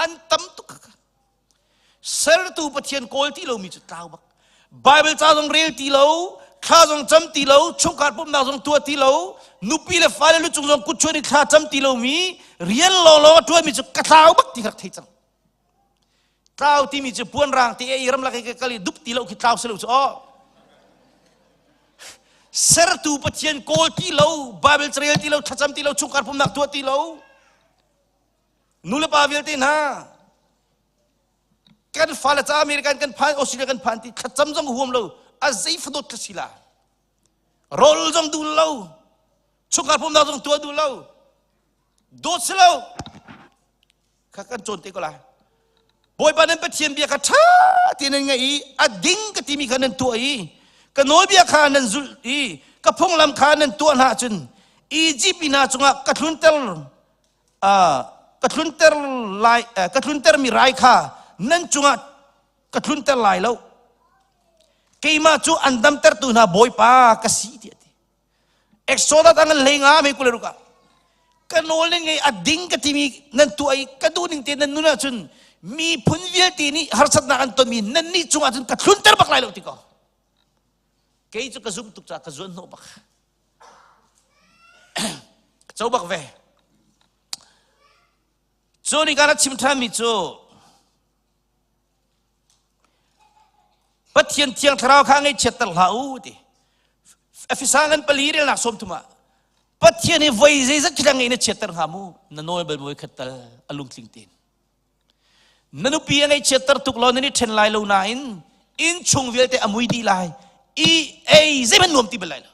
an tam tuk kha Sertu Pathian kawl ti lomi cu tlau bak. Bible ca zong rel ti lo, thla zong cam ti lo, chungkhar pumhnak zong tuah ti lo, nupi le fale lu cung zong kut chuan i thla cam ti lomi, rian lawnglawng a ṭuanmi cu ka tlau bak ti rak thei cang. Tlau timi cu puan rang te i ramlak i ka kal i dup ti lo khi tlau si lo cu aw. Sertu Pathian kawl ti lo, Bible carel ti lo, thlacam ti lo, chungkhar pumhnak tuah ti lo, Nu le pa vialte hna kan fale ca American kan phan Australia kan phan ti thlacam zong huam lo a zei fadawt ka si la rawl zong duh lo chungkhar pumnak zong tuah duh lo dawt si lo kha kan cawn te ko lai Bawipa nan Pathian bia kha ṭha tein nan ngaih i a ding ka timi kha nan tuah i ka nawlbia kha nan zulh i ka phunglam kha nan tuah hna ahcun Egypt mi hna cungah ka tlunter ka tlunter lai ka tluntermi rai kha nan cungah ka tlunter lai lo keimah cu an damtertu hna Bawipa ka si tiah ti Exodus ang hlei nga me kule ruka. Ka nawl nan ngei a ding ka timi nan tuah i ka duh ning te nan nun ahcun miphun vialte nih harsatnak an tonmi nan nih cungah cun ka thlunter bak lai lo ti ko. Kei cu ka zum tuk caah ka zuan hnawh bak. Ka co bak ve. Cu nih ka chim ṭhanmi cu Pathian thiang thlarau kha ngaihchiatter hlah u ti. Efesa ngan pali relnak 30 ah Pathian hi voi zeizat khi ngei na chiatter hnga mu na nawl bal voi khat tal a lungtling tin. Na nupi a ngaihchiatter tuk law nan i ṭhen lai lo nain inn chung vialte a mui dih lai i ei zeihmanh nuam ti bal lai lo.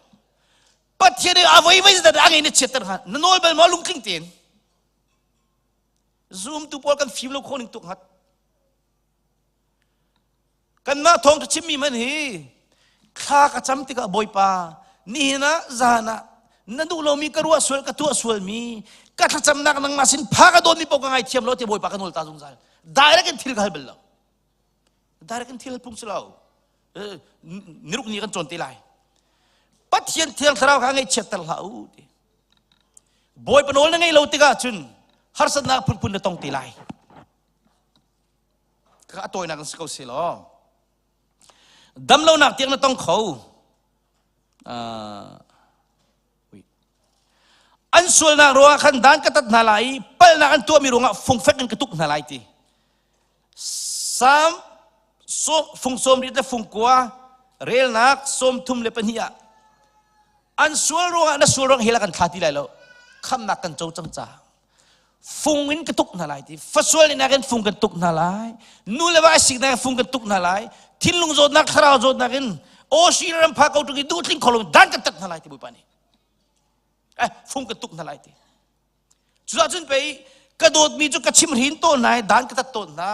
Pathian hi a voi voi zeizat a ngei na chiatter hnga na nawl bal maw lungtling tein. Zumtu pawl kan fim lo khawh ning tuk hngat. Kanmah thawngṭha chimmi man hi thla ka cam tikah Bawipa nihin ah zan ah na duh lomi ka ruah sual ka tuah sualmi ka thlacamnak nangmah sin pha ka dawtmi paoh ka ngaithiam lo ti Bawipa ka nawl ta zungzal. Direct in thil ka hal bal lo. Direct in thil phung si lo. Niruk ni kan cawn te lai. Pathian thiang thlarau kha ngaihchiatter hlah u ti. Bawipa nawl na ngei lo tikah cun harsatnak phunphun na tong te lai. Ka a tawinak in si ko si law. Damlonak tiang na tong kho. An sualnak ruangah khan dan ka tat hna lai i palhnak an tuahmi ruangah fungfek in ka tuk hna lai ti. Salm fung sawm riat le fung kua relnak 32 ah an sual ruangah na sual ruang hell ah kan thla ti lai lo khamnak kan co cang ca fung in ka tuk hna lai ti fasual in in fung kan tuk hna lai nu le va siknak fung kan tuk hna lai thinlung zawtnak thlarau zawtnak in Australia ram pha ko tung i duhtling kho dan kan tat hna lai ti Bawipa nih eh fung kan tuk hna lai ti cucah cun pei ka dawtmi cu ka chimhrin tawn hna i dan ka tat tawn hna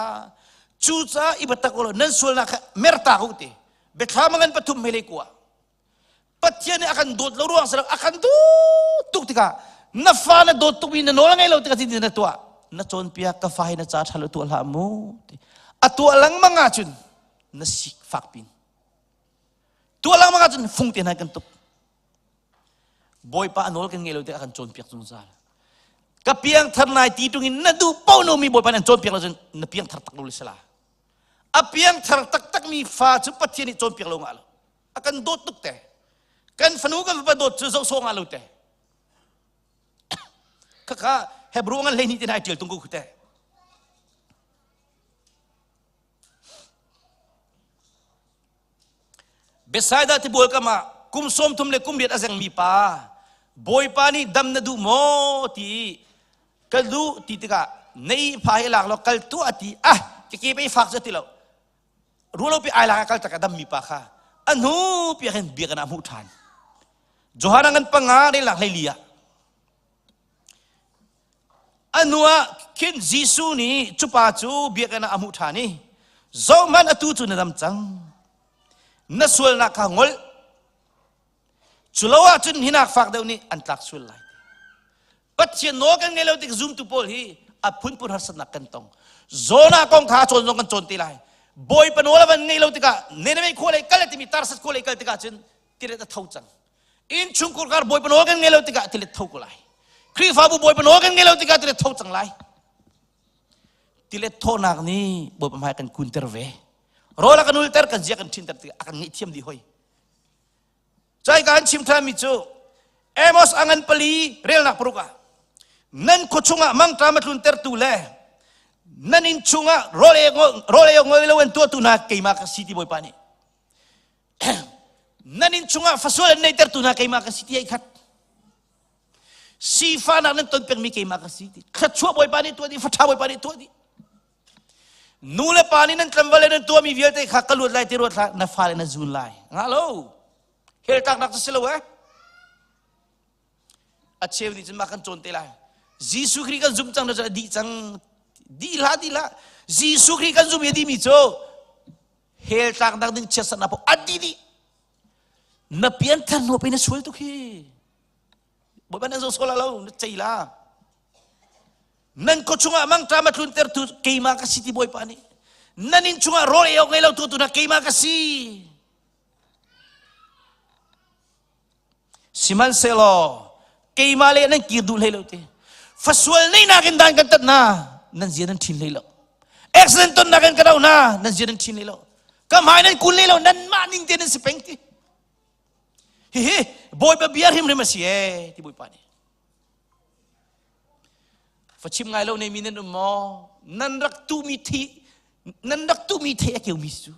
cucaah i biatak u law nan sualnak kha mertak u ti biathlam ngan pathum hmeilei kua Pathian nih a kan dawt lo ruang si lo a kan dawt tuk tikah na fa na dawt tukmi na nawl a ngei lo tikah tin na tuah na cawnpiak ka fa hi na ca ṭha lo tuah hlah mu ti a tuah lengmang ahcun na sik fak pin tuah lengmang ahcun fung te hna kan tuk Bawipa a nawl kan ngei lo tikah a kan cawnpiak zungzal ka piangthar nai ti tung in na duh paoh no mi Bawipa nih an cawnpiak lo cun na piangthar tak lo le sala a piangthar taktak mi fa cu Pathian nih cawnpiak lo ngah lo a kan dawt tuk te kan fanu kan fapa dawt cu zoh sawh ngah lo te khakha Hebrew ngan 12 te nai tial tung ko khu te Bethsaida tibual kam ah kum 30 le kum riat a zengmi pa Bawipa nih dam na duh maw ti ka duh ti tikah nei fa hi lak law kal tuah ti ah ke ke pei fak cu ti lo rualopi ai lak ah kal tak a dammi pa kha a hnu piak hin biakinn ah hmuh ṭhan Johan ngan panga rel lak hlei li ah a hnu ah khin Jesuh nih cu pa cu biakinn ah a hmuh ṭhan i zohhmanh atu cu na dam cang na sualnak kha ngol Cu lo ahcun hinak fak deuh nih an tlak sual lai. Pathian nawl kan ngei lo tik zumtu pawl hi a phunphun harsatnak kan tong. Zona kong kha cawn zong kan cawn te lai. Bawipa nawl a van ngei lo tikah Nineveh khua lei kal timi Tarsus khua lei kal tikah cun tilet a tho cang. Inn chungkhur kar Bawipa nawl kan ngei lo tikah tilet tho ko lai. Khrihfabu Bawipa nawl kan ngei lo tikah tilet tho cang lai. Tilet thawhnak nih Bawipa hmai kan kunter ve. Rawl a kan ulter kan zia kan ṭhinter tikah a kan ngaihthiam dih hoi. Cai ka an chim ṭhanmi cu Amos a ngan pali relnak paruk ah nan khua chungah mangṭam a tluntertu le nan inn chungah rawl ei ngoi lo an tuahtu hna keimah ka si ti Bawipa nih nan inn chungah fasual an neitertu hna keimah ka si ti ai khat sifahnak nan ton pengmi keimah ka si ti thluachuah Bawipa nih tuah dih faṭha Bawipa nih tuah dih Nu le pa nih nan tlamval le nan tuahmi vialte kha ka luat lai ti ruat hlah na fale na zun lai. Ngah lo. Hell tlaknak cu si lo eh. A cheu nih cun mah kan cawn te lai. Jesuh Khrih kan zumh cang na dih cang. Dih hlah dih hlah. Jesuh Khrih kan zumh i a dihmi cu hell tlaknak ding chiatsernak paoh a dih dih. Na pianthar hnu pei na sual tuk hi. Bawipa nan zo sual lo na cei la. Nan khua chungah mangṭam a tluntertu keimah ka si ti Bawipa nih. Nan inn chungah rawl ei awk ngei lo tu tu na keimah ka si. Sihmanhsehlaw keimah le nan kir duh hlei lo ti. Fasual nei nakin dan kan tat na nan zia nan ṭhin hlei lo. Accident ton nakin ka do na nan zia nan ṭhin hlei lo. Ka hmai nan kun hlei lo nan mah ning te nan si peng ti. Hihi Bawipa bia hrimhrim a si ee ti Bawipa nih. Fachim ngai lo nei mi nan um maw? Nan rak tu mi thi nan rak tu mi the a keu mi cu.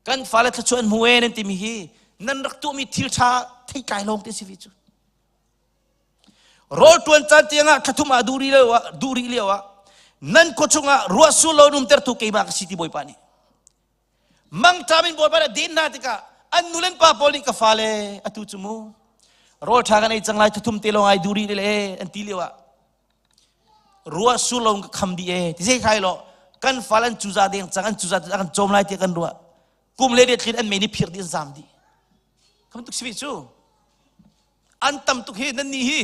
Kan fale thluachuah an hmu ee nan timi hi nan rak tuahmi thil ṭha theitlai lawng te si ve cu. Rawl ṭuan caan tiangah thlathum ah duh rih lio ah duh rih lio ah nan khua chungah ruah sur lo numtertu keimah ka si ti Bawipa nih. Mangṭam in Bawipa nih a den hna tikah an nu le an pa pawl nih ka fale atu cu mu rawl ṭha kan ei cang lai thlathum te lawng ai duh rih le an ti lio ah ruah sur lo ka kham dih e ti zei thlai lo kan fal an cuza deng cang an cuza an cawm lai tiah kan ruah kum le thlin an mei ni phir dih an zam dih kam tuk si cu an tam tuk hi nan ni hi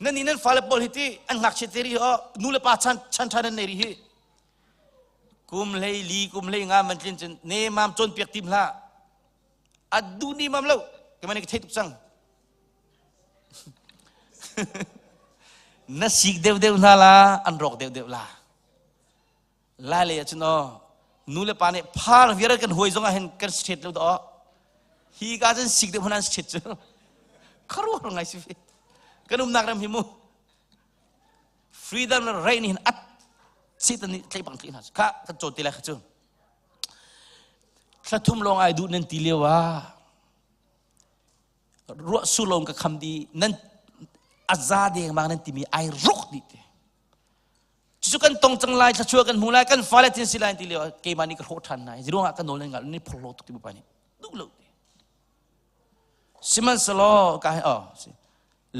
nan ni nan fale pawl hi ti an ngakchia te ri ho nu le pa chan chan than an nei ri hi kum hlei li kum hlei nga man tlin cun ne mam cawn piak tim hlah adu ni mam lo kemani ka thei tuk cang Na sik deuhdeuh hna la, an rawk deuhdeuh la. Lai lei ahcun aw, nu le pa nih phar viar kan huai zong ah hin kan straight lo daw. Hi ka cun sik deuh hmanh an straight cu. Kharuah ngai si ve. Kan umnak ram hi mu. Freedom le right nih hin at Satan nih tlei bang tlei hna kha kan cawn te lai kha cu. Thla thum lawng ai duh nan ti lio ah ruah sulawng ka kham di nan aza dengmang nan timi ai ruk dih te cucu kan tong cang lai thluachuah kan hmu lai kan fale tin si lai ti lio keimah nih ka hrawh ṭhan lai ziruangah ka nawl nan ngal ni phorhlaw tuk ti bawipa nih duh lo ti sihmanhsehlaw ka oh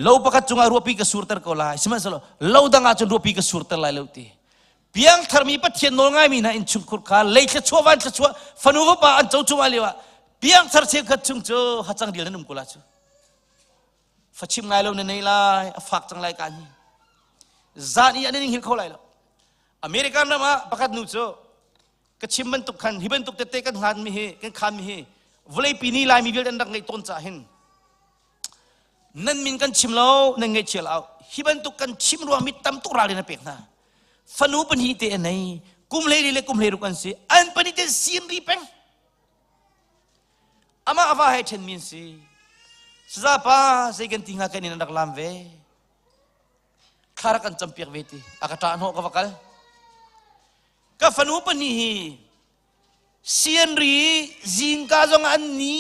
lo pakhat cungah ruahpi ka surter ko lai sihmanhsehlaw lo dang ah cun ruahpi ka surter lai lo ti piangtharmi Pathian nawl ngaimi hna innchungkhur kha lei thluachuah van thluachuah fanu fapa an co cungah lio ah piangthar cheukhat chung cu hacang dil nan um ko la cu fachim ngai lo na nei lai a fak cang lai ka ni zan i an in hil kho lai lo American ram ah pakhat nu cu ka chim bantuk khan hi bantuk tete kan hlan mi hi kan khan mi hi vawleipi ni laimi vialte an rak ngeih tawn ca hin Nan min kan chim lo, nan ngaihchia lo. Hi bantuk kan chim ruang mi tam tuk ral in a pek hna. Fanu pahnih te a nei, kum hlei le kum hlei ruk an si. An pahnih te sin ri peng. Amah a va he ṭhen mi an si. Saza pa zei kan ti hnga kan in an rak lam ve. Thla rak kan campiak ve ti. A ka ṭah hnawh ka va kal. Ka fanu pahnih hi Sianri zingka zong an ni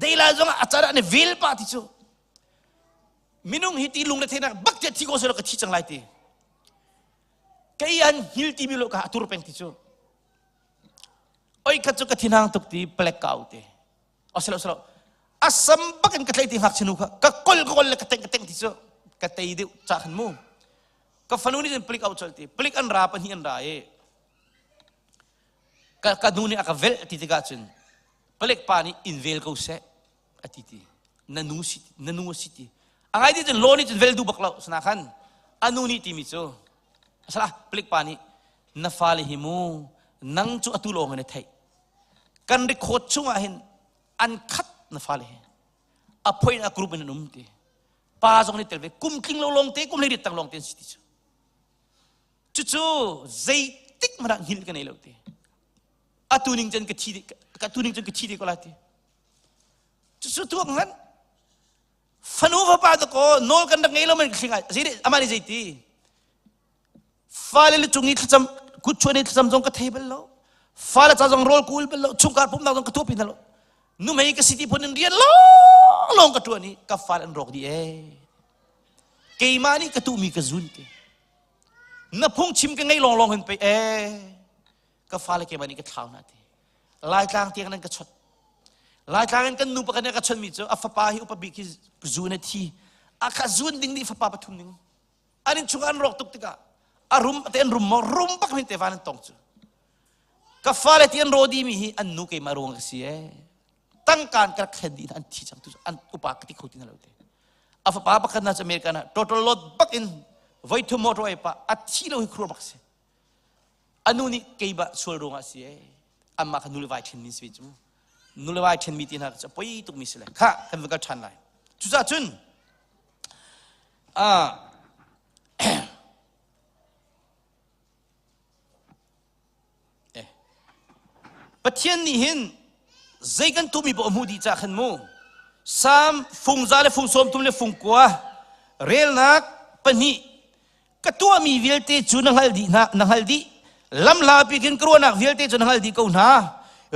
deila zong a can an i vel pah ti cu minung hi ti lung le thenak bak tiah thi ko selaw ka thi cang lai ti kei an hil ti mi lo ka atur peng ti cu oi khat cu ka thinhang tuk ti plek ka au te oselo oselo asam bak in ka tlei ti ngakchia nu kha ka kol ka kol le ka teng ka teng ti cu ka tei deuh cha khan mu ka fanu nih cun palik au chol ti palik an ra pahnih an ra i Ka, ka nu nih a ka velh ti tikah cun palek pa nih in vel ko seh a ti ti. Na nu si na nu a si ti. A ngai ti cun law nih cun vel duh bak lo. Sana khan a nu nih timi cu asala palek pa nih na fale hi mu nang cu atu lawng in a theih. Kan record chungah hin an khat na fale hi. A phoin a group in an um ti. Pa zong nih tel ve kum tling lo lawng te kum hlei tang lawng te an si ti cu. Cucu zeitik hmanh ah hngilh ka nei lo ti. Atu ning cun ka thi ka tu ning cun ka thi te ko lai ti. Cucu tuak ngan fanu fapa to ko nawl kan rak ngei lo man thling ai zei amah nih zeiti fale le cung i thlacam kut chuan i thlacam zong ka thei bal lo fale ca zong rawl kul bal lo chungkhar pumnak zong ka tuah pi hna lo numei ka si ti phun in rian lawng lawng ka tuan i ka fale an rawk dih ee keimah nih ka tuhmi ka zun ti Na phungchim ka ngei lawnglawng hin pei ee ka fale keimah nih ka thlau hna ti. Laitlang tiang nan ka chawt. Laitlang in kan nu pakhat nih a ka chawtmi cu a fapa hi upa bik hi zun a thi. A kha zun ding nih fapa pathum ding. An in chungah an rawk tuk tikah a rum te an rum maw rum bak hin te van an tong cu. Ka fale ti an ro dimi hi an nu keimah ruang ka si ee. Tangkaan ka rak thlen dih an thi cang tu an upa ka ti kho ti na lo te. A fapa pakhat na cu America na total lot bak in voi thum motor ai pa a thi lo hi khur bak si. Anu nih keimah sual ruangah si ee. Amma kha nu le vai ṭhen mi si cu. Nu le vai ṭhen mi ti hna cu poi tuk mi si le. Kha kan va kal ṭhan lai. Cucaah cun ah. Pathian nih hin zei kan tuahmi paoh a hmuh dih cah khan mu. Salm fung za le fung 30 le fung kua relnak pahnih ka tuahmi vialte cu na hngalh dih hna na hngalh dih lamhlapi khin ka ruahnak vialte cu na hngalh dih ko hna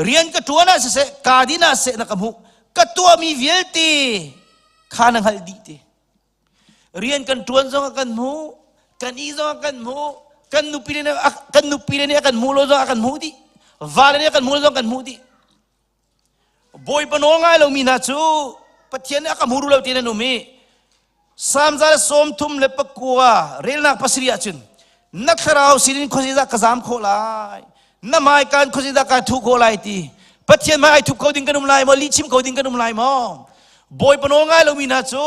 rian ka ṭuan ah siseh kaa din ah seh na ka hmuh ka tuahmi vialte kha na hngalh dih te Rian kan ṭuan zong ah kan hmuh, kan ih zong ah kan hmuh, kan nupi le kan nupi le nih a kan hmuh lo zong ah kan hmuh dih, vale nih a kan hmuh lo zong kan hmuh dih. Bawipa nawl ngai lomi hna cu Pathian nih a ka hmu lo ti nan um i Salm 139 relnak pasarih ahcun na thlarau sinin khuazeidah ka zam khawh lai na hmaikaan khuazeidah kai thuh khawh lai ti Pathian hmai ai thup kho ding kan um lai maw lihchim kho ding kan um lai maw Bawipa nawl ngai lomi hna cu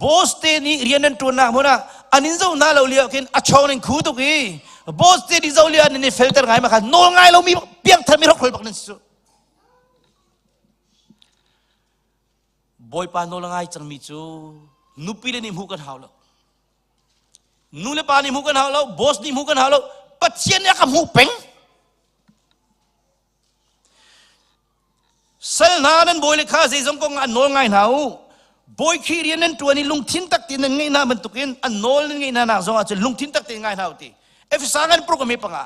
boss te nih rian nan ṭuannak hmun ah an in zoh hna lo lio khin a chawng in khu tuk i boss te nih zoh lio an in i felter ngai ma kha nawl ngai lomi piangthar mi hrokhrol bak nan si cu Bawipa nawl a ngai cangmi cu nupi le nih hmuh kan hau lo nu le pa nih hmuh kan hau lo boss nih hmuh kan hau lo Pathian nih a ka hmuh peng Sal hna nan bawi le kha zeizong kong ah an nawl ngai hna u. Bawi Khrih rian nan ṭuan i lungthin tak tein nan ngeih hna bantukin an nawl nan ngeih hna nak zong ah cun lungthin tak tein ngai hna u ti. Efesa ngan program hi panga.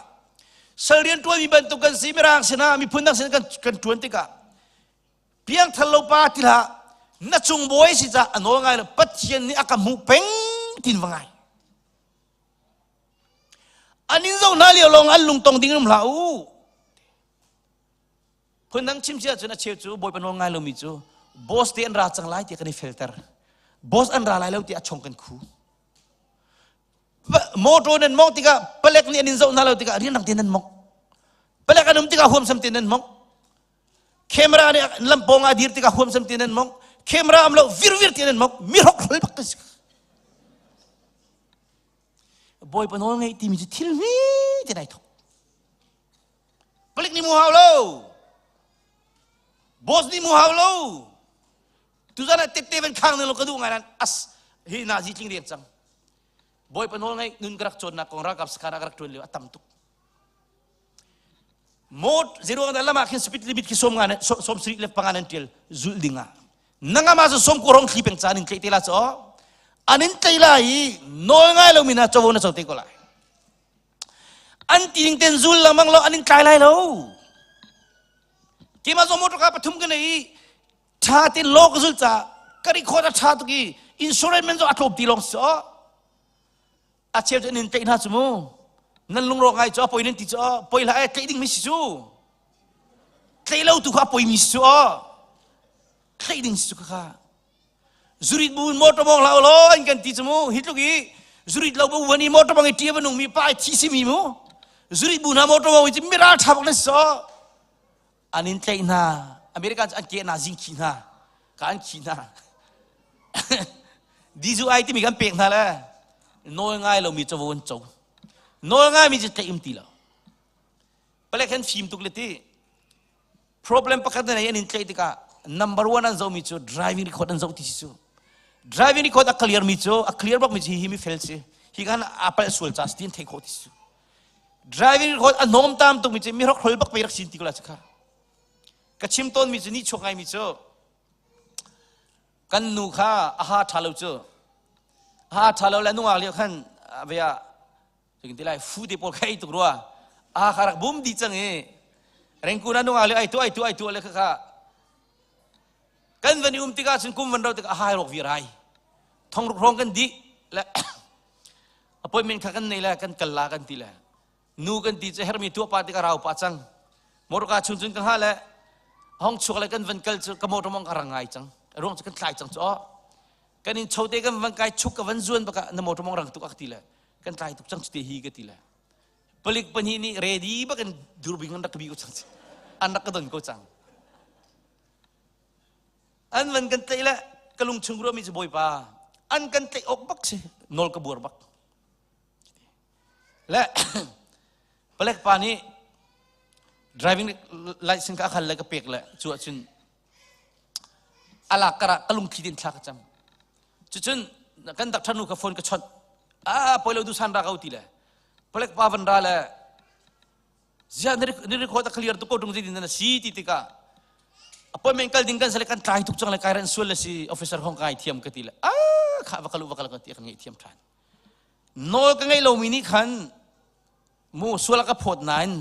Sal rian ṭuanmi bantuk kan si mirang sinah miphun dang sinah kan kan ṭuan tikah piangthar lo pa ti hlah na cung bawi si ca a nawl ngai lo Pathian nih a ka hmuh peng tin va ngai. An in zoh hna lio lawng an lungtong ding um hlah u. Phundang chim si ahcun a cheu cu Bawipa nawl ngai lomi cu boss te an ra cang lai tiah kan i felter. Boss an ra lai lo tiah a chong kan khu. Motor nan mong tikah palek nih an in zoh hna lo tikah rianrang te nan mong. Palek an um tikah huamsam te nan mong. Camera nih lampawng ah dir tikah huamsam te nan mong. Camera am lo virvir te nan mong. Mi hrokhrol bak kan si. Bawipa nawl ngeih timi cu thil hme te nai thok. Palik nih mu hau lo. Boss nih mu hau lo. Tuzan ah tette van khang lo ka duh ngai nan as hi na zi tling rian cang. Bawipa nawl ngeih nun ka rak cawnnak kong ralkap sakhan ah ka rak tuan lio a tam tuk. Mot zeruang dah lam ah khin speed limit khi som nga som sri le panga nan tial zul ding ah nangama cu som ko rong thli peng caan in tlei te la cho an in tlei lai i nawl ngai lo mi na chovo na cho te ko lai an ti ding ten zul lengmang lo an in tlai lai lo keimah zong motor car pathum ka nei i tha tin law ka zul ca ka record a tha tuk i insurance man zong a tlawm ti lawng si a cheu cu an in tlaih hna cu mu nan lungrawk ngai cu a poi nan ti cu poi hlah e tlaih ding mi si cu tlaih lo tu kha a poi mi si cu tlaih ding si cu kha zurit bu in motor mong hlah law an kan ti cu mu hi tluk i zurit lo bu van i motor bang i ṭia va nung mi pa ai thi si mi mu zurit bu hna motor mong i cu miral ṭha bak nan si an in tlaih hna American cu an ke hna zing khi hna ka an khi hna dizu ai timi kan pek hna le nawl ngai lomi covo an co nawl ngai mi cu tlaih um ti lo palek han fim tuk le ti problem pakhat na nei an in tlaih tikah number one an zohmi cu driving record an zoh ti si cu driving record a clear mi cu a clear bak mi cu hi mi fel si hi kan a palh sual ca si ti an theih khawh ti si cu Driving record a hnawm tam tukmi cu mi hrokhrol bak pei rak sin ti ko la cu kha. Ka chim tawnmi cu nihchuak ngaimi cu kan nu kha a ha ṭha lo cu a ha ṭha lo le nungak lio khan vea ti lai fu te pawl kha ei tuk rua a ha kha rak bum dih cang i rengkun ah nungak lio ai tu ai tu ai tu le kha kha kan van i um tikah cun kum van ro tikah a hai rawk vir ai thong ruk hrawng kan dih le appointment kha kan nei le kan kal la kan ti le nu kan ti cu hermi tuah pa tikah rau pa cang motorka chung cun ka hngah le hong chuak le kan van kal cu ka motor mong ka rang ngai cang ruang cu kan tlai cang cu oh kan in chote kan van kai chuk ka van zuan baka na motor mong rang tuk ak ti le kan tlai tuk cang cu te hi ka ti le palik pahnih nih ready bakin durbing an rak ka bi ko cang an rak ka don ko cang An van kan tlaih le ka lungchung ruahmi cu Bawipa an kan tlaih awk bak si nawl ka buar bak. Le palek pa nih driving license ka a khal le ka pek le cu ahcun alak karah ka lungthli tin thla ka cam. Cucun kan doctor nu ka phone ka chawnh. Ah poi lo du san ra ko ti le palek pa van ra le. Ziah na record a clear tuk ko tung zeitin na si ti tikah appointment kal ding kan sale kan tlai tuk cang le kai ran sual le si officer hong kai thiam ka ti le ah kha va kalu va kal ka ti kan ngei thiam than nawl ka ngei lomi nih khan mu sual ka phawt nain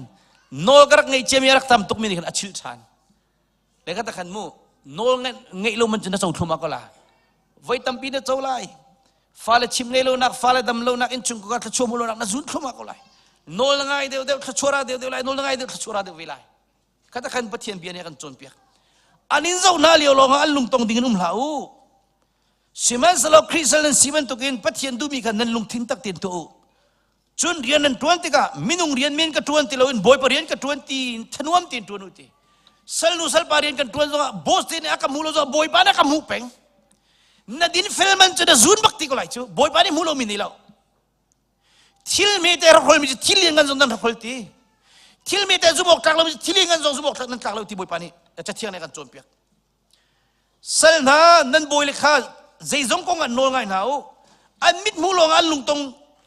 nawl ka rak ngei ciami rak tam tuk mi nih khan a chilh than le ka ta khan mu nawl ngeih lo man cu na co thlum ko la voi tampi na co lai fale chim ngei lo nak fale dam lo nak innchung ka thluachuah mu lo nak na zun thlum ko lai nawl na ngai deuh deuh thluachuah deuh deuh lai nawl na ngai deuh thluachuah deuh ve lai khata khan Pathian bia nih a kan cawnpiak an in zoh hna lio lawng ah an lungtong ding in um hlah u sihmanhsehlaw Khrih sal nan si bantukin Pathian duhmi kha nan lungthin tak tein tuah u cun rian nan ṭuan tikah minung rian men ka ṭuan ti loin Bawipa rian ka ṭuan ti in thanuam tein ṭuan u ti salnu salpa rian kan ṭuan zongah boss te nih a ka hmu lo zongah Bawipa nih a ka hmuh peng na din fel man cu na zun bak ti ko lai cu Bawipa nih hmu lomi nei lo Thil hmete rak holmi cu thil lianngan zong nan rak hol ti. Thil hmete zumh awk tlak lomi cu thil lianngan zong zumh awk tlak nan tlak lo ti Bawipa nih Cathiang nih a kan cawnpiak. Sal hna nan bawi le kha zeizong kong ah nawl ngai hna u. An mithmuh lawng ah an lungtong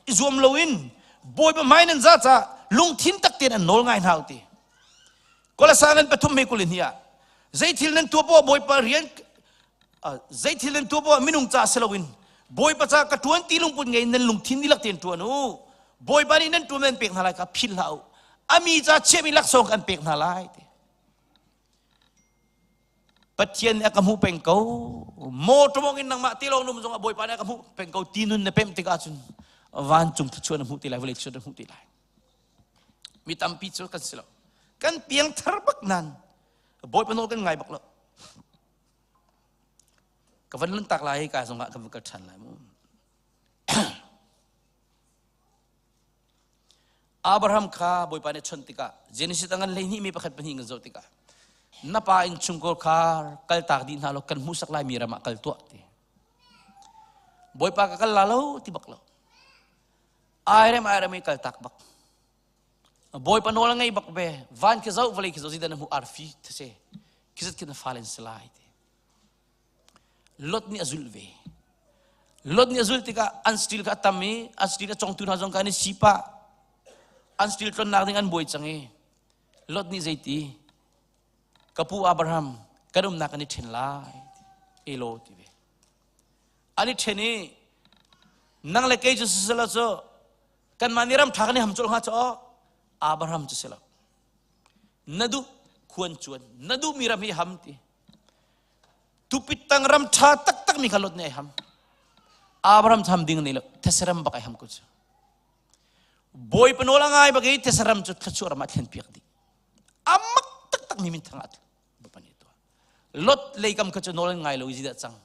i zuam loin Bawipa hmai nan za caah lungthin tak tein an nawl ngai hna u ti. Kolasa ngan pathum me kul in hi ah zeithil nan tuah poah Bawipa rian zeithil nan tuah poah minung ca si loin Bawipa ca ka ṭuan ti lungput ngei nan lungthin dihlak tein ṭuan u. Bawipa nih nan ṭuan nan pek hna lai kha philh hlah u. A mi ca chiahmi laksawng kan pek hna lai ti. Pathian nih a ka hmuh peng ko. Mawṭaw in nangmah ti lawng num zongah Bawipa nih a ka hmuh peng ko ti nun na pemh tikah cun vancung thluachuah na hmuh ti lai, vawlei thluachuah na hmuh ti lai. Mi tampi cu kan si lo. Kan piang thar bak nan Bawipa nawl kan ngai bak lo. Ka van lun tak lai ka zongah kan van kal ṭhan lai mu. Abraham kha Bawipa nih chawnh tikah Genesis a ngan 12 mi pakhat pahnih kan zoh tikah na pa in chungkhar kha kaltak dih hna law kan hmuhsak lai mi ram ah kal tuah ti. Bawipa ka kal la lo ti bak lo. Airem airem i kaltak bak. Bawipa nawl a ngei bak ve. Van khi zoh, vawlei khi zoh, zeidah na hmuh arfi thase. Khi zat khi na fale an si lai ti. Lot nih a zulh ve. Lot nih a zulh tikah an steel kha a tam i an steel a congtu hna zong kha an i sipah. An steel tlonnak ding an buai cang i Lot nih zeiti ka pu Abraham kan umnak kan i ṭhen lai elo ti ve. An i ṭhen i nang le kei cu siselaw cu kanmah nih ram ṭha kan i ham colh hnga cu Abraham cu si lo. Na duh khuan cuan, na duhmi ram hi ham ti. Tupit tang ram ṭha taktak mi kha lot nih ai ham. Abraham cu ham ding nei lo, thesaram bak ai ham ko cu. Bawipa nawl a ngai bak i thesaram cu thluachuah ram ah thlen piak dih. Amak taktak mi minthang ah Bawipa nih tuah. Lot leikam kha cu nawl an ngai lo i zidah cang.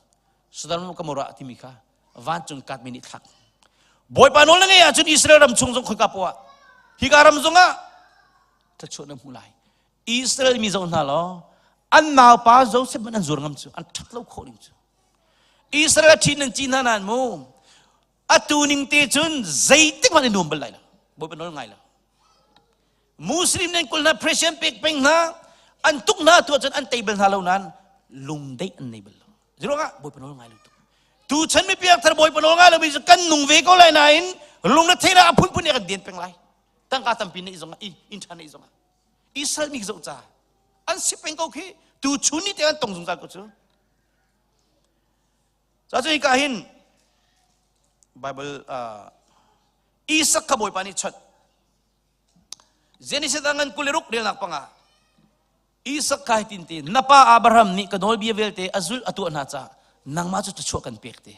Sodom Gomorrah timi kha vancung katmi nih thlak. Bawipa nawl na ngeih ahcun Israel ram chung zong khoika poah hika ram zongah thluachuah na hmu lai. Israel mi zoh hna law an naupa Joseph man an zuar ngam cu an ṭhat lo khawh ning cu. Israel a ṭhi nan ci hna nan mu atu ning te cun zeitik hmanh i nuam bal lai lo. Bawipa nawl ngai lo. Muslim nan kul hna president pek peng hna an tuk hna tu ahcun an tei bal hna lo nain lungdeih an nei bal lo. Ziruangah Bawipa nawl ngai lo tuk. Tu chan mi piak thar Bawipa nawl ngai lo mi cu kan nung ve ko lai nain lung na theihnak a phunphun nih kan den peng lai. Tangka tampi neih zongah inn ṭha neih zongah Israel mi zoh ca an si peng ko khi tu chun ni te an tong zungzal ko cu. Ca cu hika hin Bible Isak kha Bawipa nih chawnh Genesis ah ngan 26 relnak panga Isak kai tin te na pa Abraham nih ka nawlbia vialte a zulh a tuah hna caah nangmah cu thluachuah kan pek te.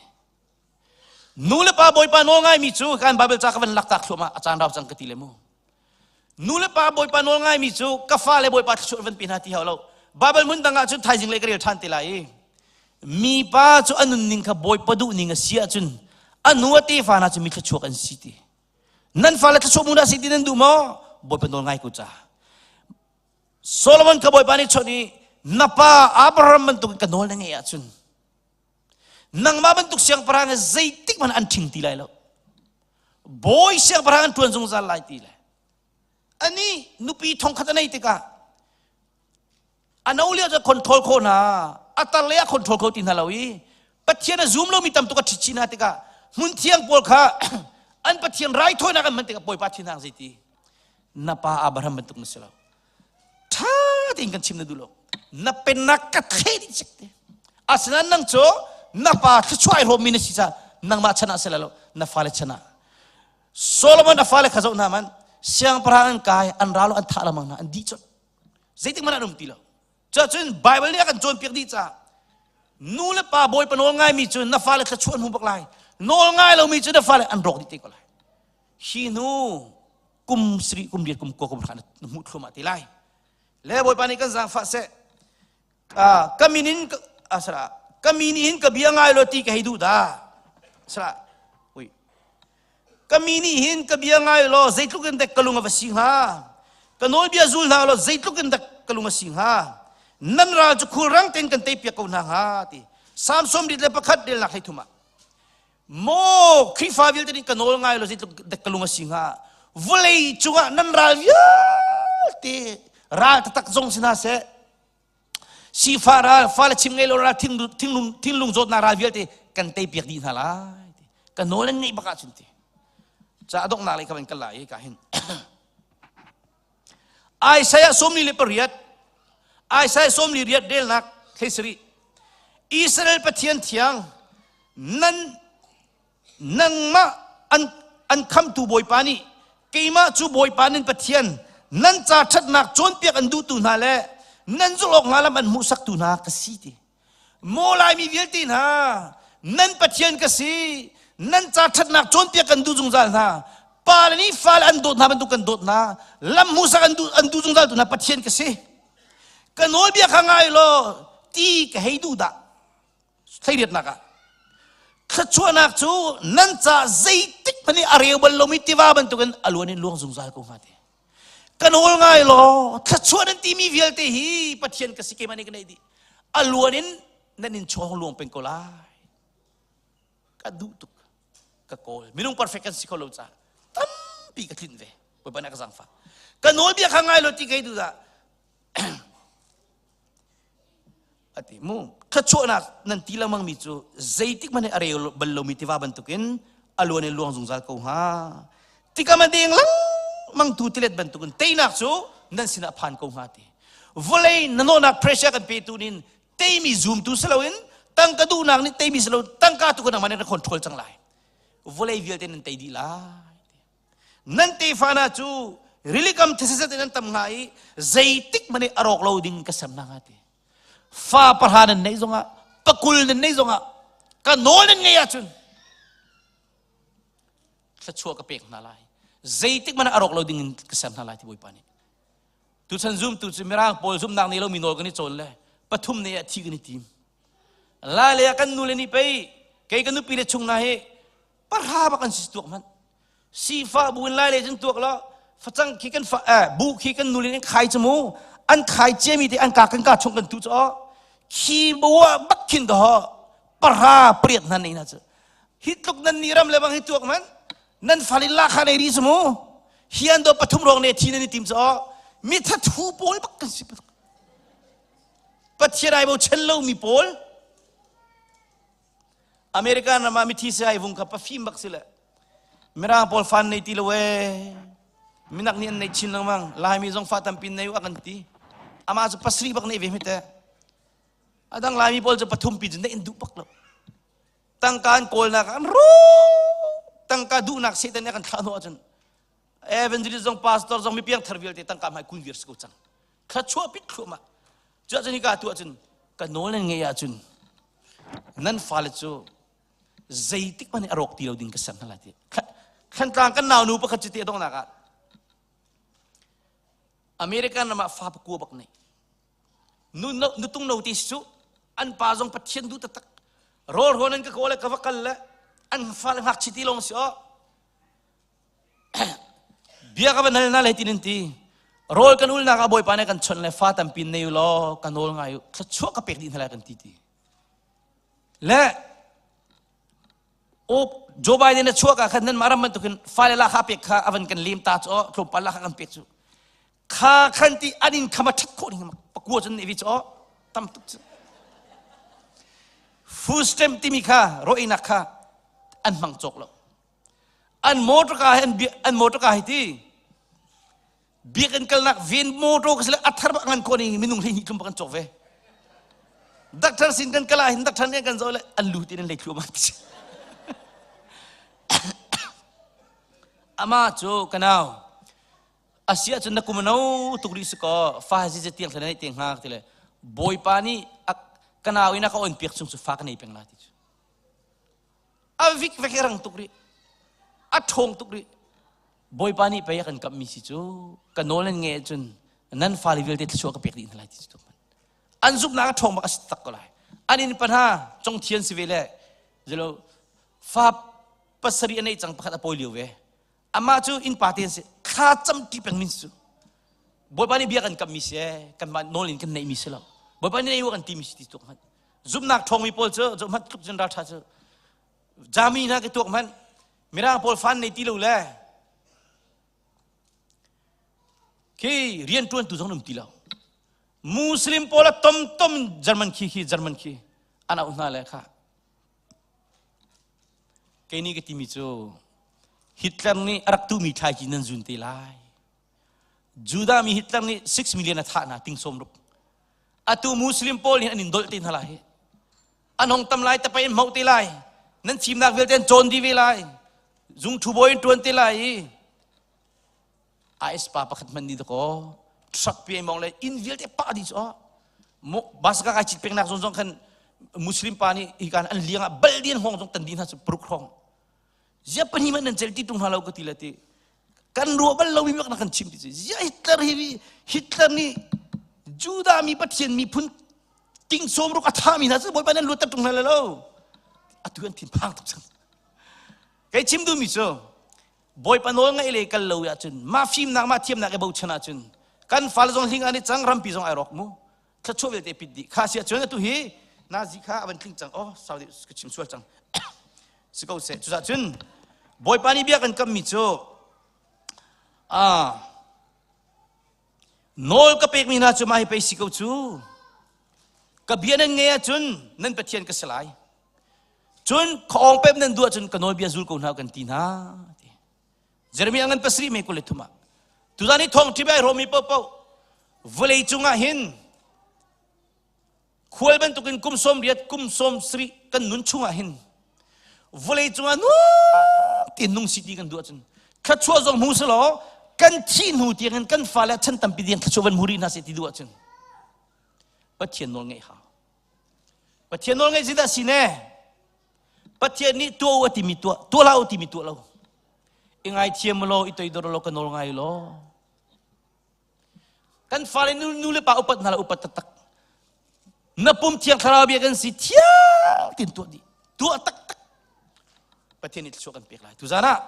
Nu le pa Bawipa nawl ngaimi cu kan Bible ca ka van laktak thluahmah a caan rau cang ka ti le mu. Nu le pa Bawipa nawl ngaimi cu ka fale Bawipa thluachuah van pe hna ti hau lo. Bible hmun dang ah cun thaizing le ka rel ṭhan te lai i mi pa cu a nunning kha Bawipa duhning a si ahcun a nu a tefa hna cu mi thluachuak an si ti. Nan fale thluachuah mu dah si ti nan duh maw? Bawipa nawl ngai ko ca. Solomon ka Bawipa nih chawnh i na pa Abraham bantuk ka nawl na ngeih ahcun nangmah bantuk siangpahrang hi zeitik hmanh an ṭhing ti lai lo. Bawi siangpahrang an ṭuan zungzal lai ti le ani nupi thongkhat a nei tikah a no lio cu control khawh hna a tar lei ah control kho ti hna lo i Pathian a zum lomi tam tuk a ṭhit chih hna tikah hmun thiang pawl kha an Pathian raithawinak an hman tikah Bawipa thinhang zeiti? Na pa Abraham bantuk na si lo. Ṭha tein kan chim na duh lo. Na pennak ka thleh dih cik te. Asinain nang cu na pa thluachuah ai hrawmmi na si caah nangmah chan ah si lai lo, na fale chan ah. Solomon a fale kha zoh hna man, siangpahrang an kai, an ral an thah lengmang hna, an dih colh. Zeitik hmanh an um ti lo. Cuahcun Bible nih a kan cawnpiak dih caah nu le pa bawipa nawl ngaimi cu na fale thluachuah an hmu bak lai. Nawl ngai lomi cu na fale an rawk dih te ko lai. Hi hnu kum sarih kum riat kum kua kum hra na hmuh thluahmah te lai. Le bawipa nih kan zaangfah seh. Ka min in asara ka min in ka bia ngai lo ti ka hei duh dah. Sara ui Ka mi nih hin ka bia ngai law zeitluk in dek ka lung a va si hnga? Ka nawlbia zul hna law zeitluk in dek ka lung a si hnga? Nan ral cu khulrang tein kan teipiak ko hna hnga ti. Salm 31 relnak 13 ah. Maw Khrihfa vialte nih ka nawl ngai law zeitluk dek ka lung a si hnga? Vawlei cungah nan ral vialte ral taktak zong si hna seh Sifah ral, fale chim ngei lo ral, thinlung, thinlung zawtnak ral vialte kan teipiak dih hna lai. Ka nawl an ngeih bak ahcun ti. Ca a donghnak lei kha van kal lai ka hin. Isaiah 48, Isaiah 48 relnak thlei sarih. Israel Pathian thiang nan Nangmah an, an khamtu Bawipa nih keimah cu Bawipa nan Pathian nan ca ṭhatnak cawnpiak an duhtu hna le nan zulh awk hnga lam an hmuhsaktu hna ka si ti. Maw Laimi vialte hna, nan Pathian ka si, nan ca ṭhatnak cawnpiak kan duh zungzal hna. Pa le nih fale an dawt hna bantuk kan dawt hna. Lam hmuhsak an duh, an duh zungzal tu hna Pathian ka si. Ka nawlbia kha ngai law ti ka hei duh dah. Thleiriatnak ah thluachuahnak cu nan ca zeitik hmanh i a reu bal lomi tiva bantukin a luan in luang zungzal ko hnga ti. Ka nawl ngai law thluachuah nan timi vialte hi Pathian ka si keimah nih ka neih dih. A luan in nan in chawng luang peng ko lai. Ka duh tuk. Ka kawl. Minung perfect kan si kho lo caah tampi ka tlinh ve. Bawipa nih a ka zaangfah. Ka nawlbia kha ngai law ti kei duh dah. Ati mu thluachuahnak nan ti lengmang mi cu zeitik hmanh a rel bal lomi tiva bantukin a luan in luang zungzal ko hnga. Tikam a deng lengmang tu tilet bantukin teinak cu nan sinah phan ko hnga ti. Vawlei na nawhnak pressure kan petu nin teimi zoom tu si loin tangka duhnak nih teimi si lo tangka tu kan nangmah nih na control cang lai. Vawlei vialte nan tei dih lai. Nan tefa hna cu rilikam thesizat in an tam hnga i zeitik hmanh i a rawk lo ding ka ser hna hnga ti. Fa pahra nan neih zongah pakul nan neih zongah ka nawl nan ngeih ahcun thluachuah ka pek hna lai. Zeitik hmanh a rawk lo ding in ka ser hna lai ti Bawipa nih. Tuchan zumtu cu Mirang pawl zumhnak nei lomi nawl kan i cawn le pathum ne ah thi kan i tim. Lai lei ah kan nu le nih pei kei ka nupi le chung hna hi pahra bak an si tuak hmanh sifah bu in lai le cun tuak lo facang khi kan fa eh bu khi kan nulin an khai chu mu an khai ciami te an ka kan ka chung kan tu chu khi bua bak khin do pahra pariat hna nei na chu hi tluk nan ni ram le bang hi tuak man nan falin la kha nei ri chu mu hi an do pathum rong ne thi nan i tim chu mi thathu pawl bak kan si Pathian ai bo chen lo mi pawl American ram ah mithi si ai vung kha pafim bak si le Mirang pawl fan nei ti lo ee minak nih an nei chin lengmang Laimi zong fa tampi nei u a kan ti amah cu pasarih bak nei ve hme te adang Laimi pawl cu pathum pi cu neih an duh bak lo tangka an kawlnak an ru tangka duhnak Satan nih a kan thlah hnawh ahcun evangelist zong pastor zong mi piangthar vialte tangka hmai kun vir si ko cang thluachuah pit thluahmah cuahcun hika tu ahcun ka nawl nan ngeih ahcun nan fale cu zeitik hmanh a rawk ti lo ding ka ser hna lai ti Thlantlang kan nau nu pakhat cu ti a donghnak ah American ram ah fa pakua bak nei nu nutung no ti cu an pa zong Pathian duh taktak rawl rawn an ka kawl le ka va kal le an fale ngakchi ti lawng si aw Bia ka van hal hna lai tin an ti. Rawl kan ulnak ah Bawipa nih kan chawnh le fa tampi nei u law ka nawl ngai u. Thluachuah ka pek dih hna lai kan ti ti. Le o Joe Biden a chuak ah khan nan mah ram bantukin fale la kha pek kha avan kan lem ta cu tlawmpal la kha kan pek cu. Kha khan ti an in khama ṭhat khawh ding pakua cun ne vi cu tam tuk cu. Food stamp timi kha rawh kha an hmang cawk lo. An motor ka hi an motor ka hi ti. Biakinn kalnak ven motor ka sile a thar bak ngan ko ning minung hlei hnih tlum kan cawk ve. Doctor sin kan kala hin doctor nih kan zoh le an lu tin an lei thlu ma ti. Ama cu kanau asia cun na kum no tuk rih si ko fa zi zi tiang thlan nei te hnga ti le bawipa nih kanau in a ka on piak chung cu fa ka nei peng la ti cu a vik vek rang tuk rih a ṭhawng tuk rih bawipa nih pei a kan kamhmi si cu ka nawl nan nge cun nan fale vialte thluachuah ka pek dih hna lai ti cu an zumhnak a ṭhawng bak a si tak ko lai an inn pa hna cong thian si ve le zelo fa pasarih a neih cang pakhat a pawi lio ve amah cu innpa te an si thla cam ṭi peng min su bawipa nih bia kan kammi si kanmah nawl in kan neihmi si lo bawipa nih nei kan timi si ti tuk hmanh zumhnak ṭhawngmi pawl cu zoh hmanh tluk cun ralṭha cu jami hna ka tuak hmanh mirang pawl fan nei ti lo le khi rian ṭuantu zong um ti lo muslim pawl a tom tom German khi khi German khi an auh hna le kha Kei nih ka timi cu Hitler nih a rak tuhmi thlaici nan zun te lai. Judah mi Hitler nih 6 million a thah hna ting sawm ruk. Atu Muslim pawl nih an in dolh te hna lai. An hong tam lai tapai in hmoh te lai. Nan fimnak vialte an cawn dih ve lai. Zung thu bawi in tuan te lai i IS pa pakhat hmanh nih dakaw truck pi mong le inn vialte pah dih cu bus ka kai cit peknak zong zong khan muslim pa nih hi kan an liang ah bal din hong zong tan din hna cu paruk hrawng zia pahnih man nan cel ti tung hna lo ka ti le ti kan ruah bal lo mi bak na kan chim ti zia Hitler hi Hitler nih Judah mi Pathian miphun ting sawm ruk a tha mi hna cu bawipa nan luat tung hna lo atu an thin phang tuk cang kei chim duh mi cu Bawipa nawl ngaih le kal lo ahcun mah fimnak mah thiamnak i bochan ahcun kan fale zong hling an i cang rampi zong ai rawk mu thluachuah vialte pit dih kha si ahcun atu hi nazi kha a van tling cang oh saudi ka chim sual cang si ko seh cucah cun Bawipa nih bia kan kammi cu ah nawl ka pekmi hna cu mah hi pei si ko cu ka bia nan ngei ahcun nan Pathian ka si lai Cun khuaawng pem nan duh ahcun ka nawlbia zul ko hna kan ti hna. Ti. Jeremiah ngan pasarih me 23 ah. Tuzan hi thawng ṭhi ai romi paohpaoh vawlei cungah hin khual bantukin kum sawm riat kum sawm sarih kan nun chungah hin vawlei cungah nuam tein nung si ti kan duh ahcun thluachuah zong hmu selaw kan thih hnu tiangin kan fale chan tampi tiang thluachuah van hmu rih hna seh ti duh ahcun Pathian nawl ngeih hau. Pathian nawl ngaih zeidah si ne? Pathian nih tuah u a timi tuah, tuah hlah u timi tuah lo. I ngaithiam law, i toidor law, ka nawl ngai law. Kan fale nu, nu le pa upat hna la upat taktak. Na pum thiang thlarau bia kan si thiang tin tuah dih. Tuah taktak. Pathian nih thluachuah kan pek lai. Tuzan ah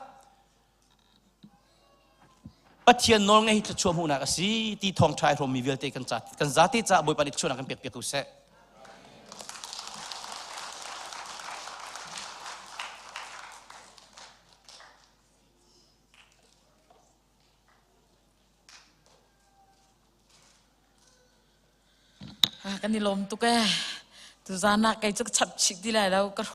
Pathian nawl ngeih hi thluachuah hmuhnak a si ti thawngṭha ai hrawmmi vialte kan ca kan zate caah Bawipa nih thluachuahnak kan pek piak ko seh. Kan i lawm tuk ee. Tuzan ah kei cu ka chap chih ti lai lo. Ka.